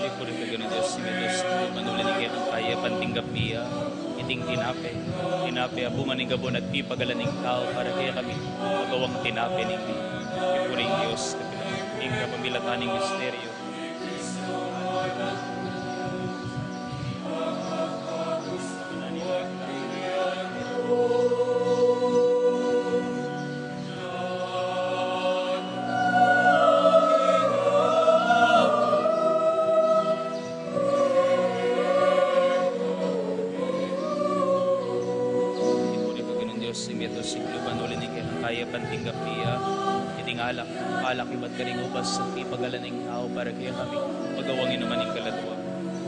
Ipuri ka Ginung Dios, ing Dios, manuli ning kekang kayapan tinggap mi ya. Iting tinape, tinape a bunga ning gabun at pipagalan ning tau para kekami, magawang tinape ning bie. Ipuri ing Dios, ing kapamilatan ning misteryo. Ipuri ka Ginung Dios, ing Dios, ing lupa, nuli ning kekang kayapan tinggap mi ya. Iting alak, alak ibat karing ubas, at pipagalan ning tau para kekami, magawang inuman ning kaladua.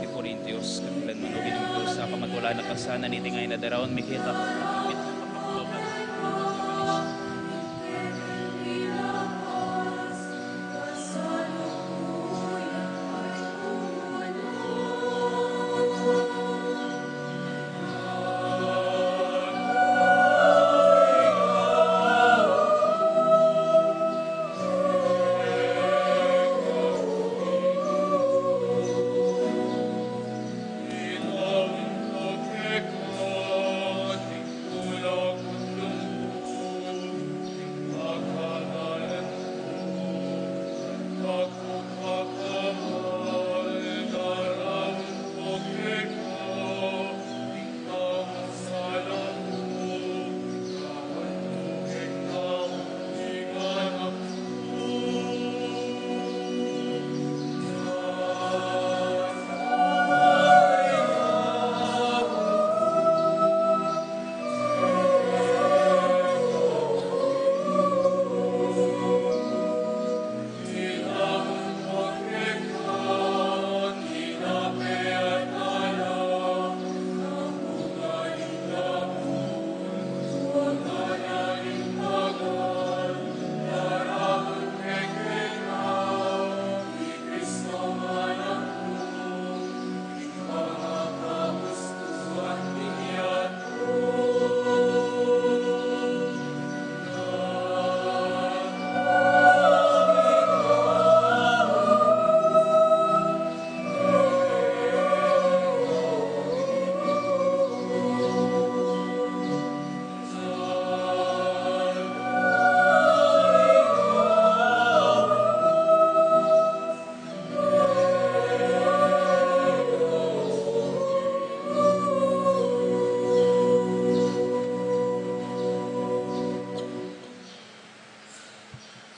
Ipuri ing Dios, katulan manubin ing Dios, sa kamatulan a kasanan, iting ay nadaraun mi keta.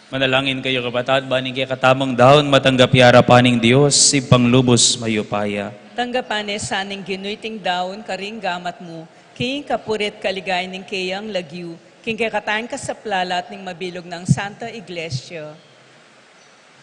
Manalangin kayu, kapatad, ban ing kekatamung daun matanggap ya arapan ning Dios, Ibpang lubus mayupaya. Tanggapan ne sa ning Ginu iting daun karing gamat mu, king kapurian at kaligayan ning keyang lagyu, king kekatamung kasaplalan at ning mabilug nang Santa Iglesia.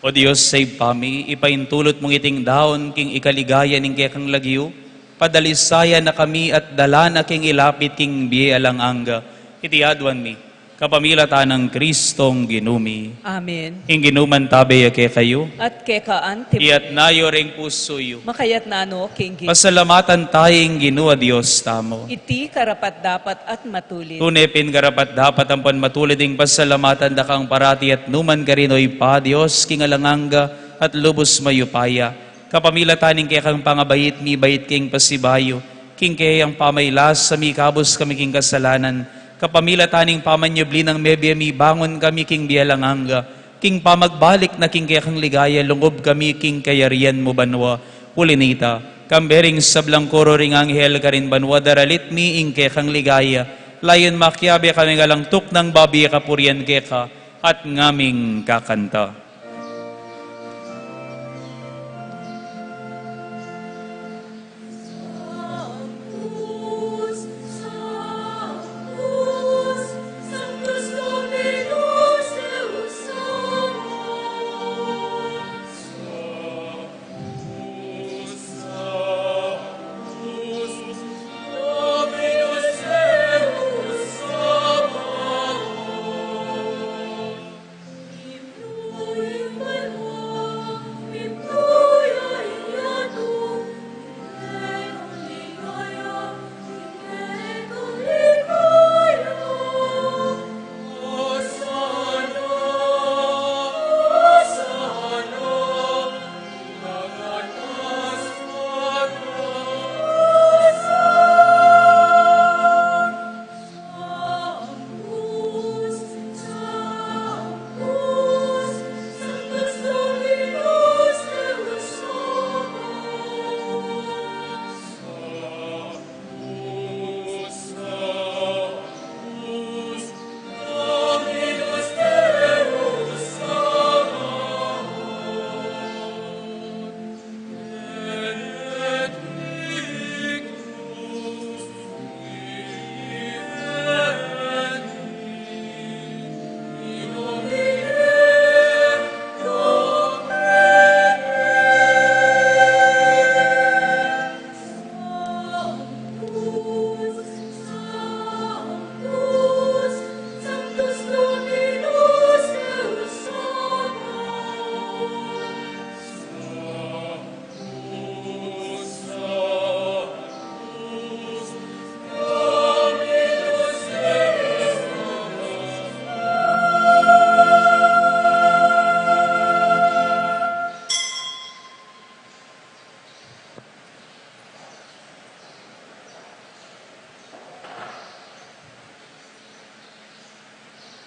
O Dios, Ibpa mi, ipaintulut mung iting daun king ikaligaya ning kekang lagyu, padalisayan na kami at dala na king ilapit king bie alang angga. Iti aduan mi kapamilatan nang Kristong Ginu mi. Amen. Ing Ginu mantabe ya kekayu. At keka antimu. Iyatas yu ring pusu yu. Makayatas no king Ginu. Pasalamatan taya ing Ginu a Dios tamu. Iti karapat-dapat at matulid. Tune pin karapat-dapat ampon matulid ing pasalamatan da kang parati at nukarin man, O Ibpa, Dios king alang angga at lubus mayupaya. Kapamilatan ning kekang pangabait, mibait king pasibayu, king keyang pamailasa, mikabus kami king kasalanan. Kapamilatan ning pamanyubli nang mebie, mibangun kami king bie alang angga. King pamagbalik na king kekang ligaya, lungub kami king kayarian mu banua. Uli nita, kambe ring sablang koro ring anghel karin banua, daralit mi ing kekang ligaya. Layun makiabe kami king alang tuknang babie kapurian keka at ngaming kakanta.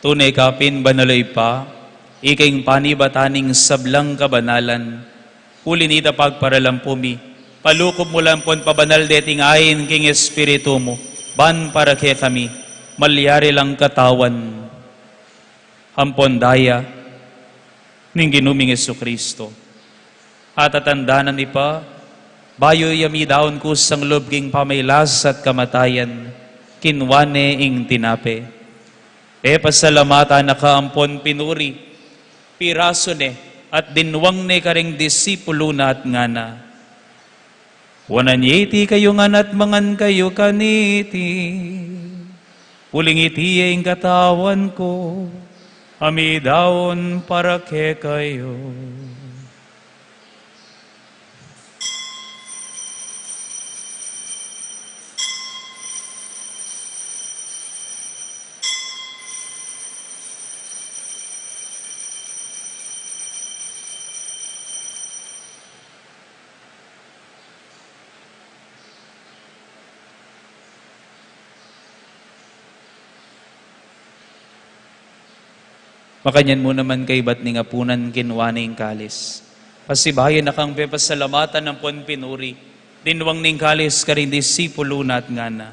Tune ka pin banal, O Ibpa, ika ing panibatan ning sablang kabanalan. Uli nita pagparalan pu mi, palukup mu la ampon pabanal deting ain king Espiritu mu, ban para kekami malyari lang katawan ampon daya ning Ginu ming Jesucristo. At atandanan mi pa, bayu ya midaun kusang lub king pamailas at kamatayan, kinua ne ing tinape, pepasalamatan na ka ampon pinuri, pirasu ne at dinwang ne karing disipulu na at ngana: Kuanan ye iti kayu ngan at mangan kayu kaniti, uling iti ye ing katawan ku, a midaun para kekayu. Makanyan mu naman kaybat ning apunan, kinua ne ing kalis, pasibayu na kang pepasalamatan ampon pinuri, dinwang ne ing kalis karing disipulu na at ngana: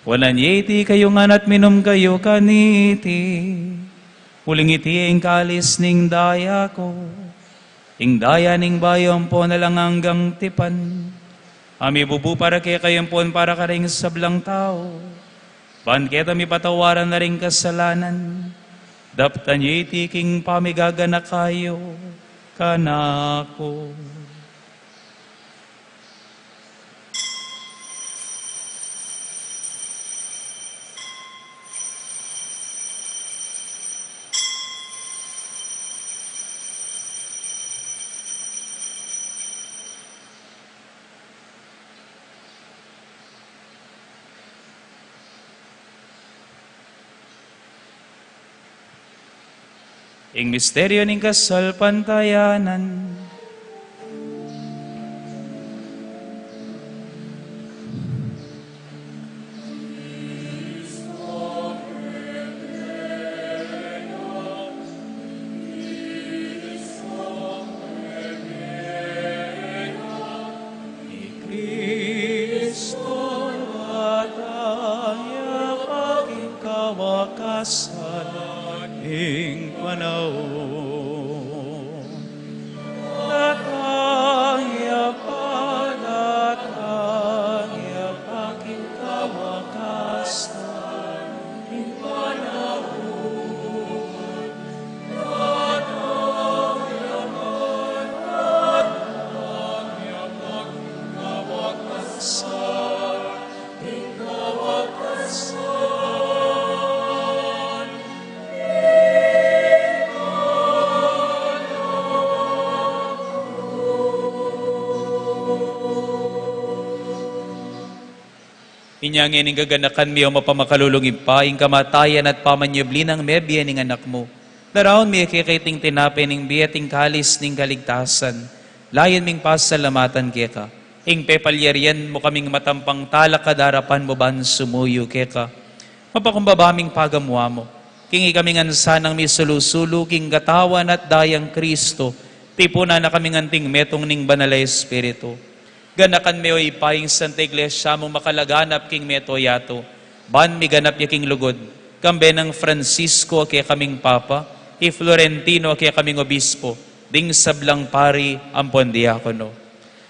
Kuanan ye iti kayu ngan at minum kayu kaniti, Uling iti ing kalis ning daya ku, ing daya ning bayu ampon alang anggang tipan, a mibubu para kekayu ampon para karing sablang tau, ban keta mipatawaran la ring kasalanan. Daptan ye iti king pamigaganaka yu kanaku. Ing misteryu ning kasalpantayanan. I Kristo datang ya pa king kawakasan ning panaun. Datang ya pa, datang ya pa king kawakasan ning panaun. Inya ngeni ing gaganakan mi, O mapamakalulung Ibpa, ing kamatayan at pamanyubli nang mebie ning Anak mu, daraun mi keka iting tinape ning bie at ing kalis ning kaligtasan. Layun ming pasalamatan keka ing pepalyarian mu kaming matampang talakad arapan mu ban sumuyu keka. Mapakumbaba ming pagamuan mu king ikami ngan sanang misulu-sulu king katawan at dayang Kristo, tipunan na kaming anting metung ning Banal a Espiritu. Ganakan me, O Ibpa, ing Santa Iglesia mung makalaganap king mabilug a yatu, ban miganap ya king lugud, kambe nang Francisco a kekaming Papa, i Florentino a kekaming Obispo, ding sablang pari ampon diakono.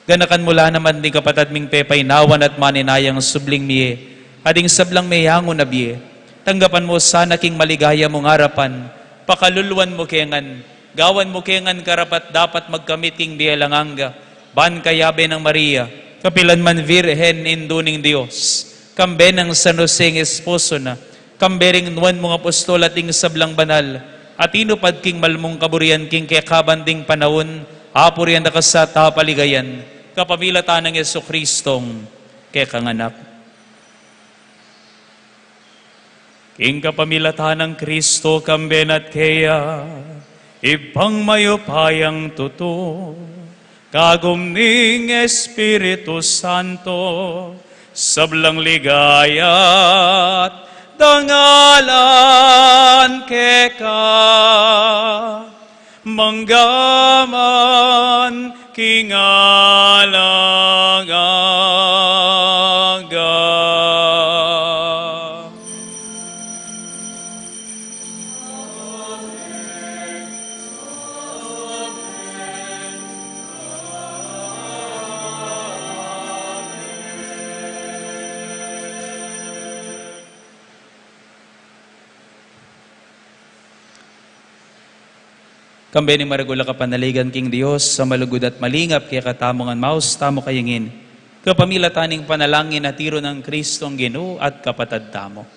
Ganakan mu la naman ding kapatad ming pepainawan at maninayang subling mie, at ding sablang meyangu na bie. Tanggapan mu sana king maligaya mung arapan, pakaluluan mu ke ngan, gawan mu ke ngan karapat-dapat magkamit king bie alang angga, ban kayabe nang Maria, kapilan man Virgen, Indu ning Dios, kambe nang San Jose ing esposo na, kambe ring nuan mung apostol at ding sablang banal a tinupad king mal mung kaburian king kekaban ding panaun, apurian da ka sa at apaligayan, kapamilatan nang Jesucristong kekang Anak. King kapamilatan nang Kristo, kambe na at keya, Ibpang mayupayang tutu, kagum ning Espiritu Santo, sablang ligaya't dangalan keka, mangga man king alang angga. Kambe ning maragul a kapanaligan king Dios a malugud at malingap kekatamu ngan, maus tamu kaya ngeni, kapamilatan ning panalangin a tiru nang Kristong Ginu at Kapatad tamu.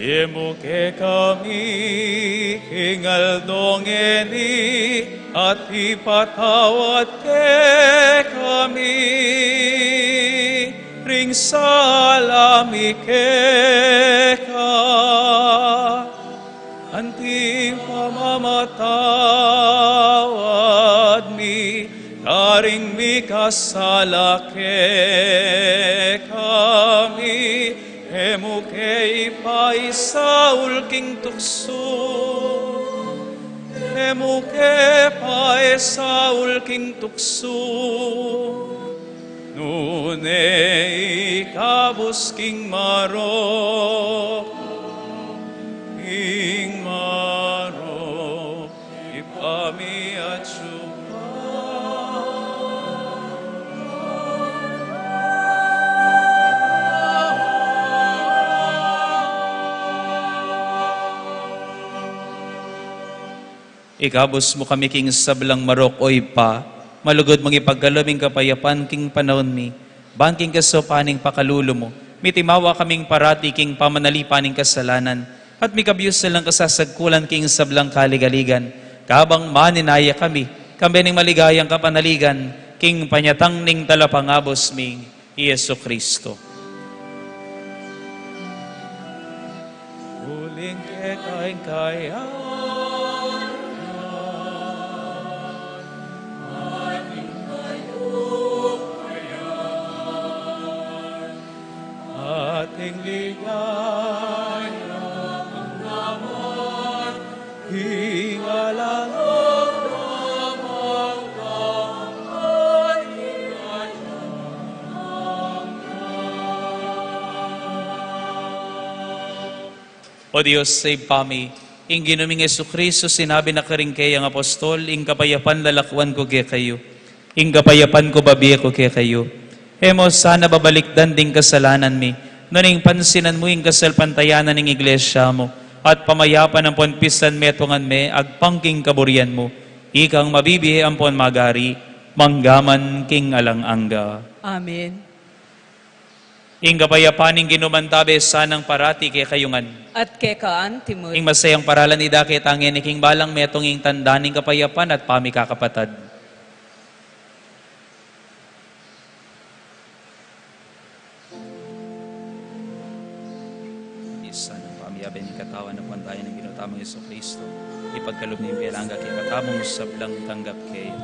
Ibie mu kekami king aldo ngeni, at ipatawad kekami ring sala mi keka, anti ing pamamatawad mi karing mikasala kekami. E mu ke ipaisaul king tuksu, e mu ke paisaul king tuksu, nune ikabus king marok, king marok. Ibpa mi atsu ka. Ikabus mu kami king sablang marok, O Ibpa, malugud mung ipagkalub ing kapayapan king panaun mi, ban king kasaupan ning pakalulu mu, mitimawa kaming parati king pamanalipan ning kasalanan, at mikabius na lang kasasagkulan king sablang kaligaligan, kabang maninaya kami, kambe ning maligayang kapanaligan, king panyatang ning Talapangabus mi, i Jesu Cristo. Uling keka ing kayarian, ating kaluguran, ating ligaya, ang laman, ing alang angga, ing alang angga. O Dios, Ibpa mi, ing Ginu ming Jesucristo, sinabi na karing kayang apostol, ing kapayapan lalakwan ku kekayu, ing kapayapan ku babie ku kekayu. E mu sana babalikdan ding kasalanan mi, nune ing pansinan mu ing kasalpantayanan ning Iglesia mu, at pamayapan ampon pistan metungan me agpang king kaburian mu, ikang mabibie ampon magari, mangga man king alang angga. Amen. Ing kapayapan ning Ginu mantabe sanang parati kekayu ngan. At keka anti mu rin. Ing masayang paralan idake ta ngeni king balang metung, ing tanda ning kapayapan at pamikakapatad. Sanang pamiyabe ning katawan ampon daya ning Ginu tamung Jesucristo, ipagkalub ning pamagkalub katamung sablang tanggap kaya.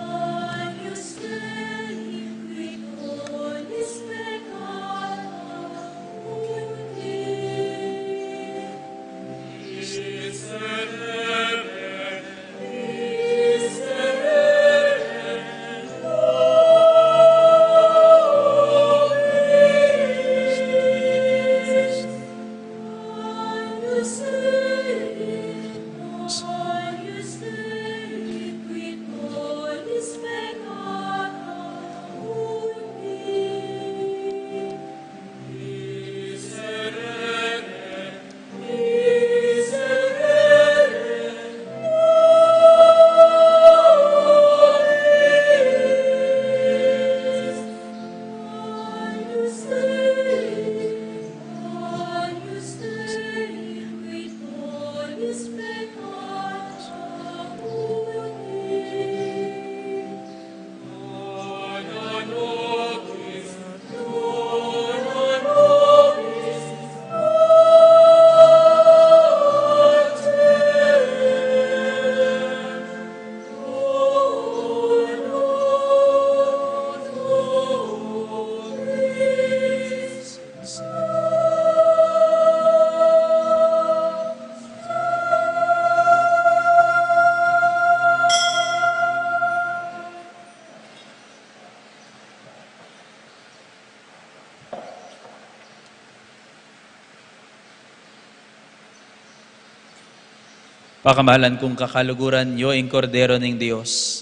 Pakamalan kung kakaluguran, nyo ing Kordero ning Dios,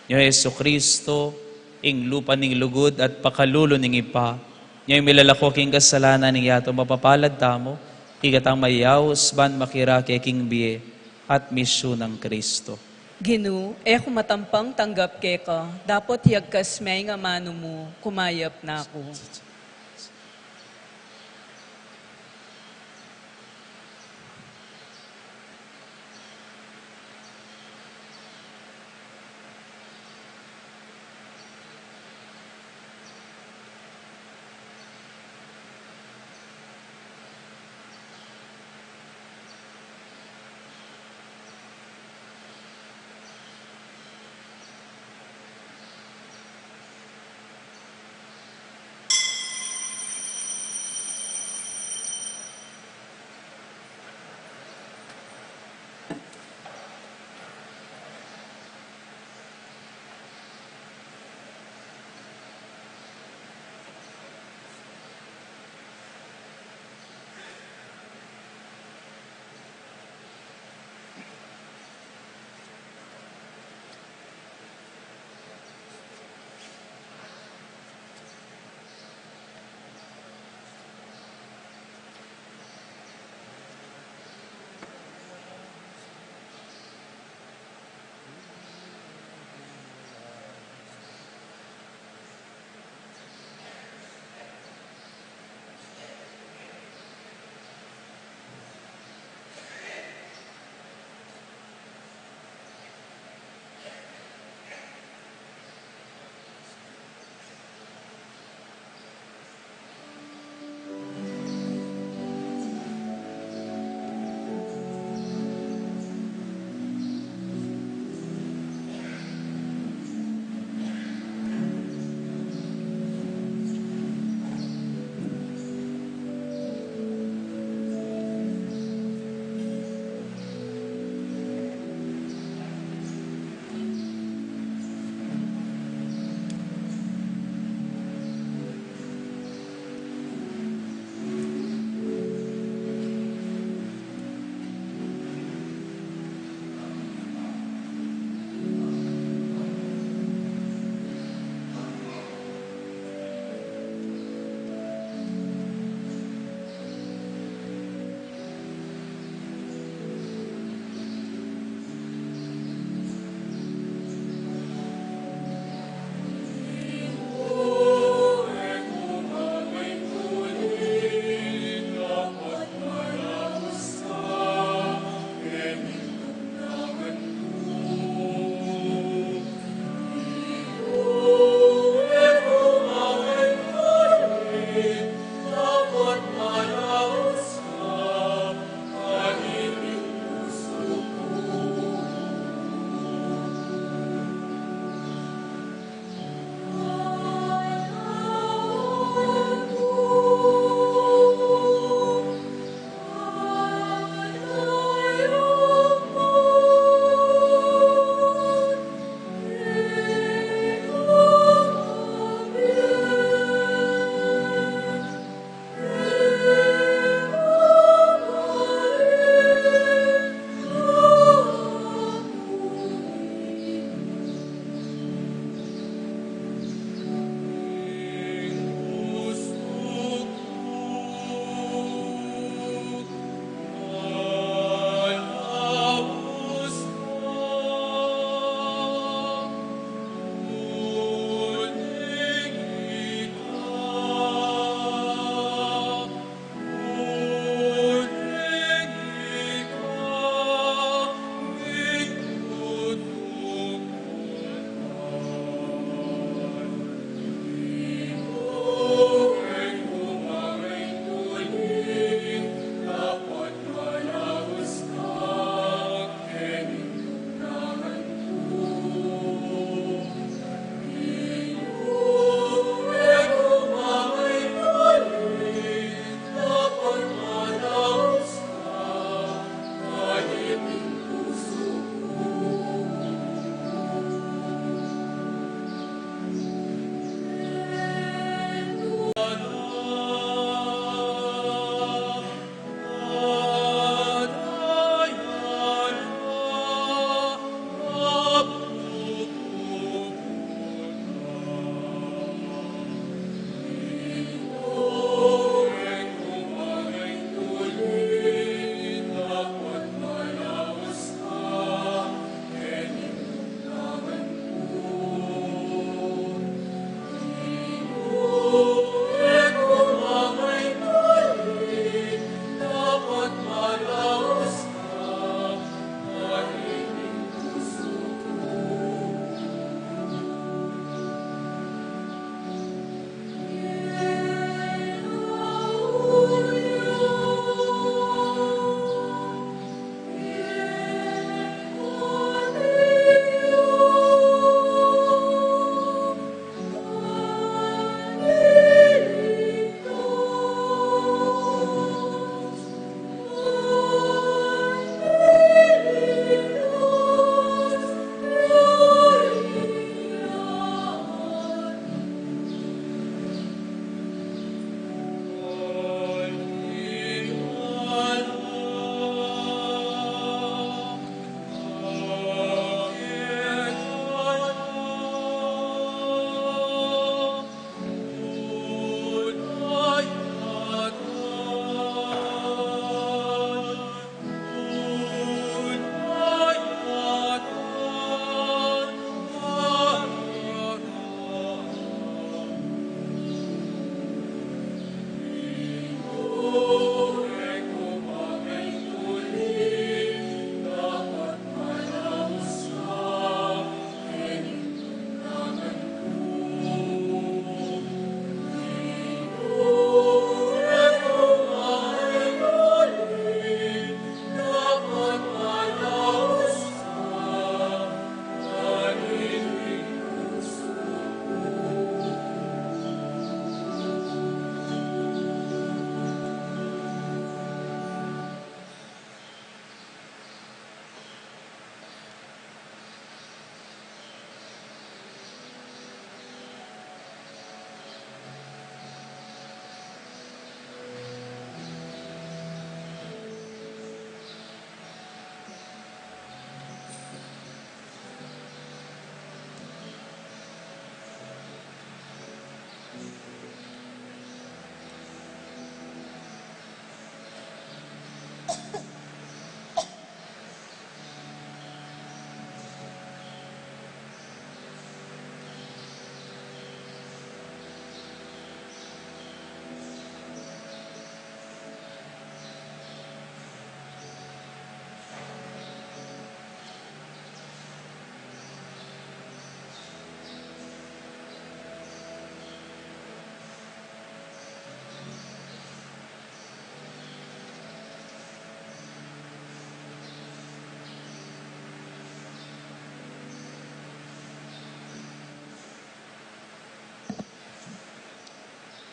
nyo Jesucristo, ing lupa ning lugud at pakalulu ning Ibpa, nyo ing milalako king kasalanan ning yatu. Mapapalad tamu, ikatang mayaus ban makirake king bie at misyu nang Cristo. Ginu, e ku matampang tanggap keka, dapot iyagkas me ing amanu mu, kumayap na ku.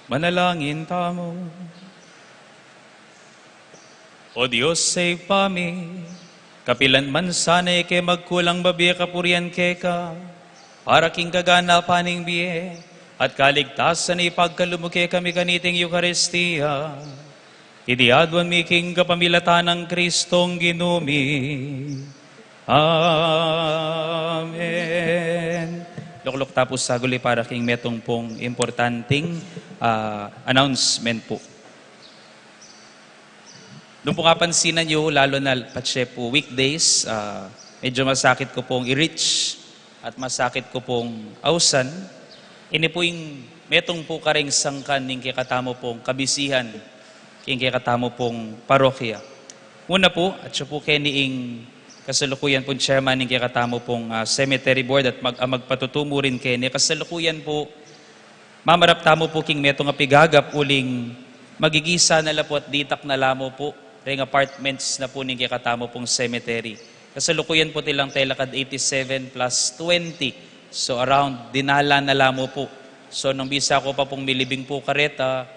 Manalangin tamu. O Dios, Ibpa mi, kapilan man sana e ke magkulang babie kapurian keka, para king kaganapan ning bie at kaligtasan, ipagkalub mu kekami kaniting Eukaristia. Iti aduan mi king kapamilatan nang Kristong Ginu mi. Amen. Lukluk ta pu saguli para king metung pung importanting, ah, announcement pu. Nung pu kapansinan yu, lalo na patse pu weekdays, ah, medyo masakit ku pung i-reach at masakit ku pung ausan. Ini pu ing metung pu karing sangkan ning kekatamu pung kabisihan, king kekatamu pung parokya. Una pu, atsu pu keni ing kasalukuyan pung chairman ning kekatamu pung, ah, cemetery board at mag-, ah, magpatutu mu rin keni. Kasalukuyan pu, mamarap tamu pu king metung a pigagap uling magigisa na la pu at ditak na la mu pu reng apartments na pu ning kekatamu pung cemetery. Kasalukuyan pu tilang telakad eighty-seven plus twenty. So, around, dinala na la mu pu. So, nung bisa ku pa pung milibing pu kareta,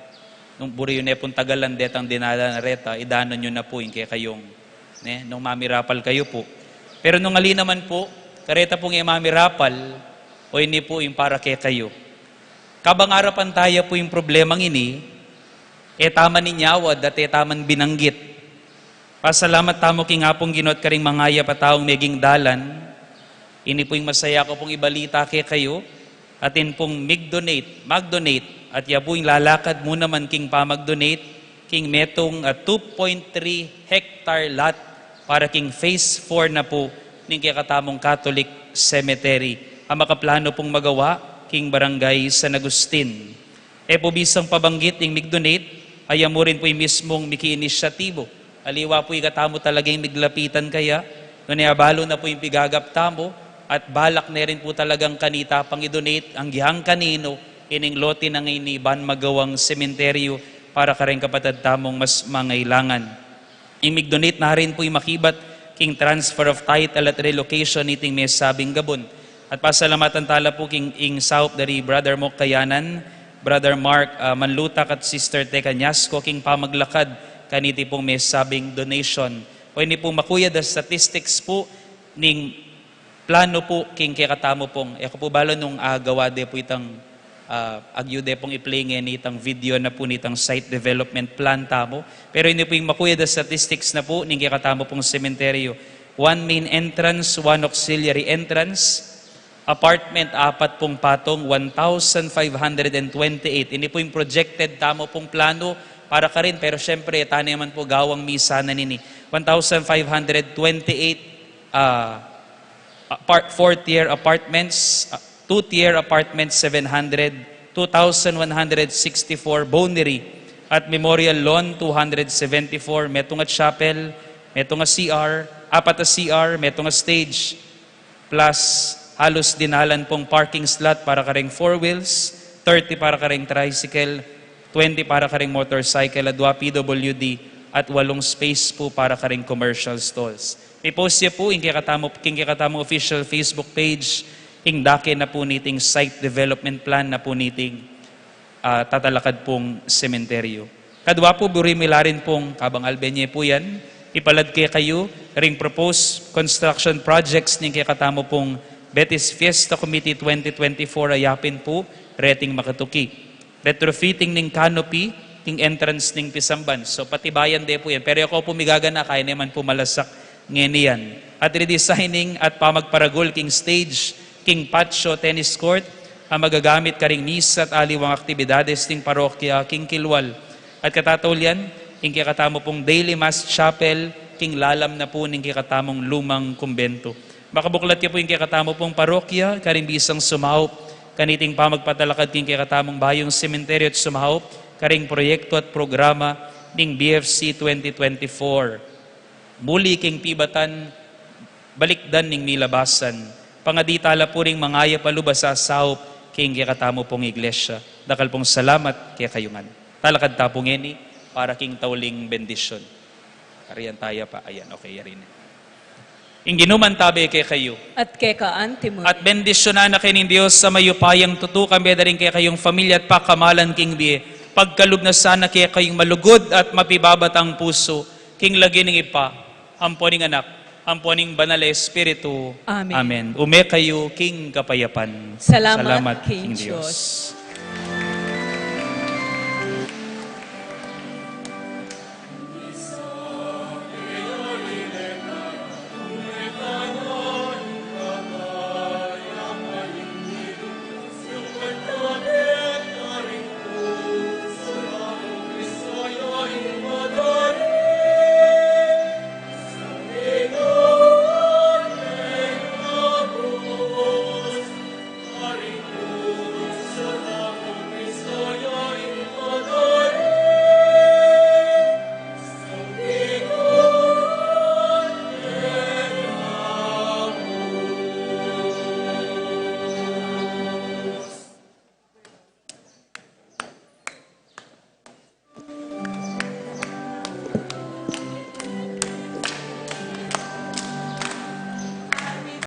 nung buri yu ne pung tagalan detang dinala na reta, idanan yu na pu ing kekayung, ne, nung mamirapal kayu pu. Pero nung ali naman pu, kareta pung e mamirapal, o ini pu ing para kekayu. Kabang arapantaya pu ing problemang ini, e taman inyawad at e taman binanggit. Pasalamat tamu king Apung Ginu at karing mangayap a taung meging dalan. Ini pu ing masaya ku pung ibalita kekayu, atin pung mig-donate, mag-donate, at ya pu ing lalakad mu naman king pamag-donate, king metung a two point three hectare lot para king phase four na pu ning kekatamung Catholic Cemetery a makaplanu pung magawa king Barangay San Agustin. E pu bisang pabanggit ing mig-donate, aya mu rin pu ing mismung miki-inisyatibu. Aliwa pu ikatamu talaga ing miglapitan kaya, nune abalu na pu ing pigagap tamu, at balak ne rin pu talagang kanita pang i-donate, anggihang kaninu, ining lote na ngeni ban magawang sementeryu para kareng kapatad tamung mas mangailangan. Ing mig-donate na rin pu ing makibat king transfer of title at relocation niting mesabing gabun. At pasalamatan tala pu king ing saup dari Brother Mok Kayanan, Brother Mark, ah, Manlutak at Sister Teca Nyasco king pamaglakad kaniti pung mesabing donation. O ini pu makuyad a statistics pu ning plano pu king kekatamu pung, e ku pu balu nung agawa de pu itang, ah, agyu de pung i-play ngeni itang video na pu nitang site development plan tamu. Pero ini pu ing makuyad a statistics na pu ning kekatamu pung sementeryu. One main entrance, one auxiliary entrance, apartment, apat pung patung, one thousand five hundred and twenty-eight. Ini pu ing projected tamu pung plano para karin, pero syempre, tane man pu gawang misa na nini. One thousand five hundred twenty-eight, ah, apart-, four-tier apartments, ah, two-tier apartments, seven hundred, two thousand one hundred sixty-four bonary, at memorial lawn, two hundred seventy-four, metung a chapel, metung a C R, apat a C R, metung a stage, plus halus dinalan pung parking slot para kareng four wheels, thirty para kareng tricycle, twenty para kareng motorcycle, adwa P W D, at walung space pu para kareng commercial stalls. Ipost ye pu ing kekatamu, king kekatamung official Facebook page, ing dake na pu niting site development plan na pu niting, ah, tatalakad pung sementeryu. Kadwa pu, buri mi la rin pung, kabang albe ne pu yan, ipalad kekayu ring proposed construction projects ning kekatamu pung Betis Fiesta Committee twenty twenty-four, a yapin pu reting makatuki. Retrofitting ning canopy king entrance ning pisamban. So, patibayan de pu yan. Pero e ku pu migagana, kaya ne man pu malasak ngeni yan. At redesigning at pamagparagul king stage king patio, tennis court, a magagamit karing misa at aliwang aktibidades ning parokya king kilwal. At katatauli yan, ing kekatamu pung daily mass chapel king lalam na pu ning kekatamung lumang kumbento. Makabuklat ya pu ing kekatamu pung parokya karing bisang sumaup kaniting pamagpatalakad king kekatamung bayung sementeryu at sumaup karing proyekto at programa ning B F C twenty twenty-four. Muli king pibatan, balikdan ning milabasan. Pangadi tala pu ring mangayap a lub a sasaup king kekatamu pung iglesia. Dakal pung salamat kekayu ngan. Talakad ta pu ngeni para king tauling bendisyon. Arian taya pa. Ayan, okay, yari na. Ing Ginu mantabe kekayu. At keka antimu. At bendisyunan na kayu ning Dios a mayupayang tutu, kambe da ring kekayung pamilya at pakamalan king bie. Pagkalub na sana kekayung malugud at mapibabatang pusu, king lagyu ning Ibpa, ampo ning Anak, ampo ning Banal a Espiritu. Amen. Amen. Ume kayu king kapayapan. Salamat king Dios.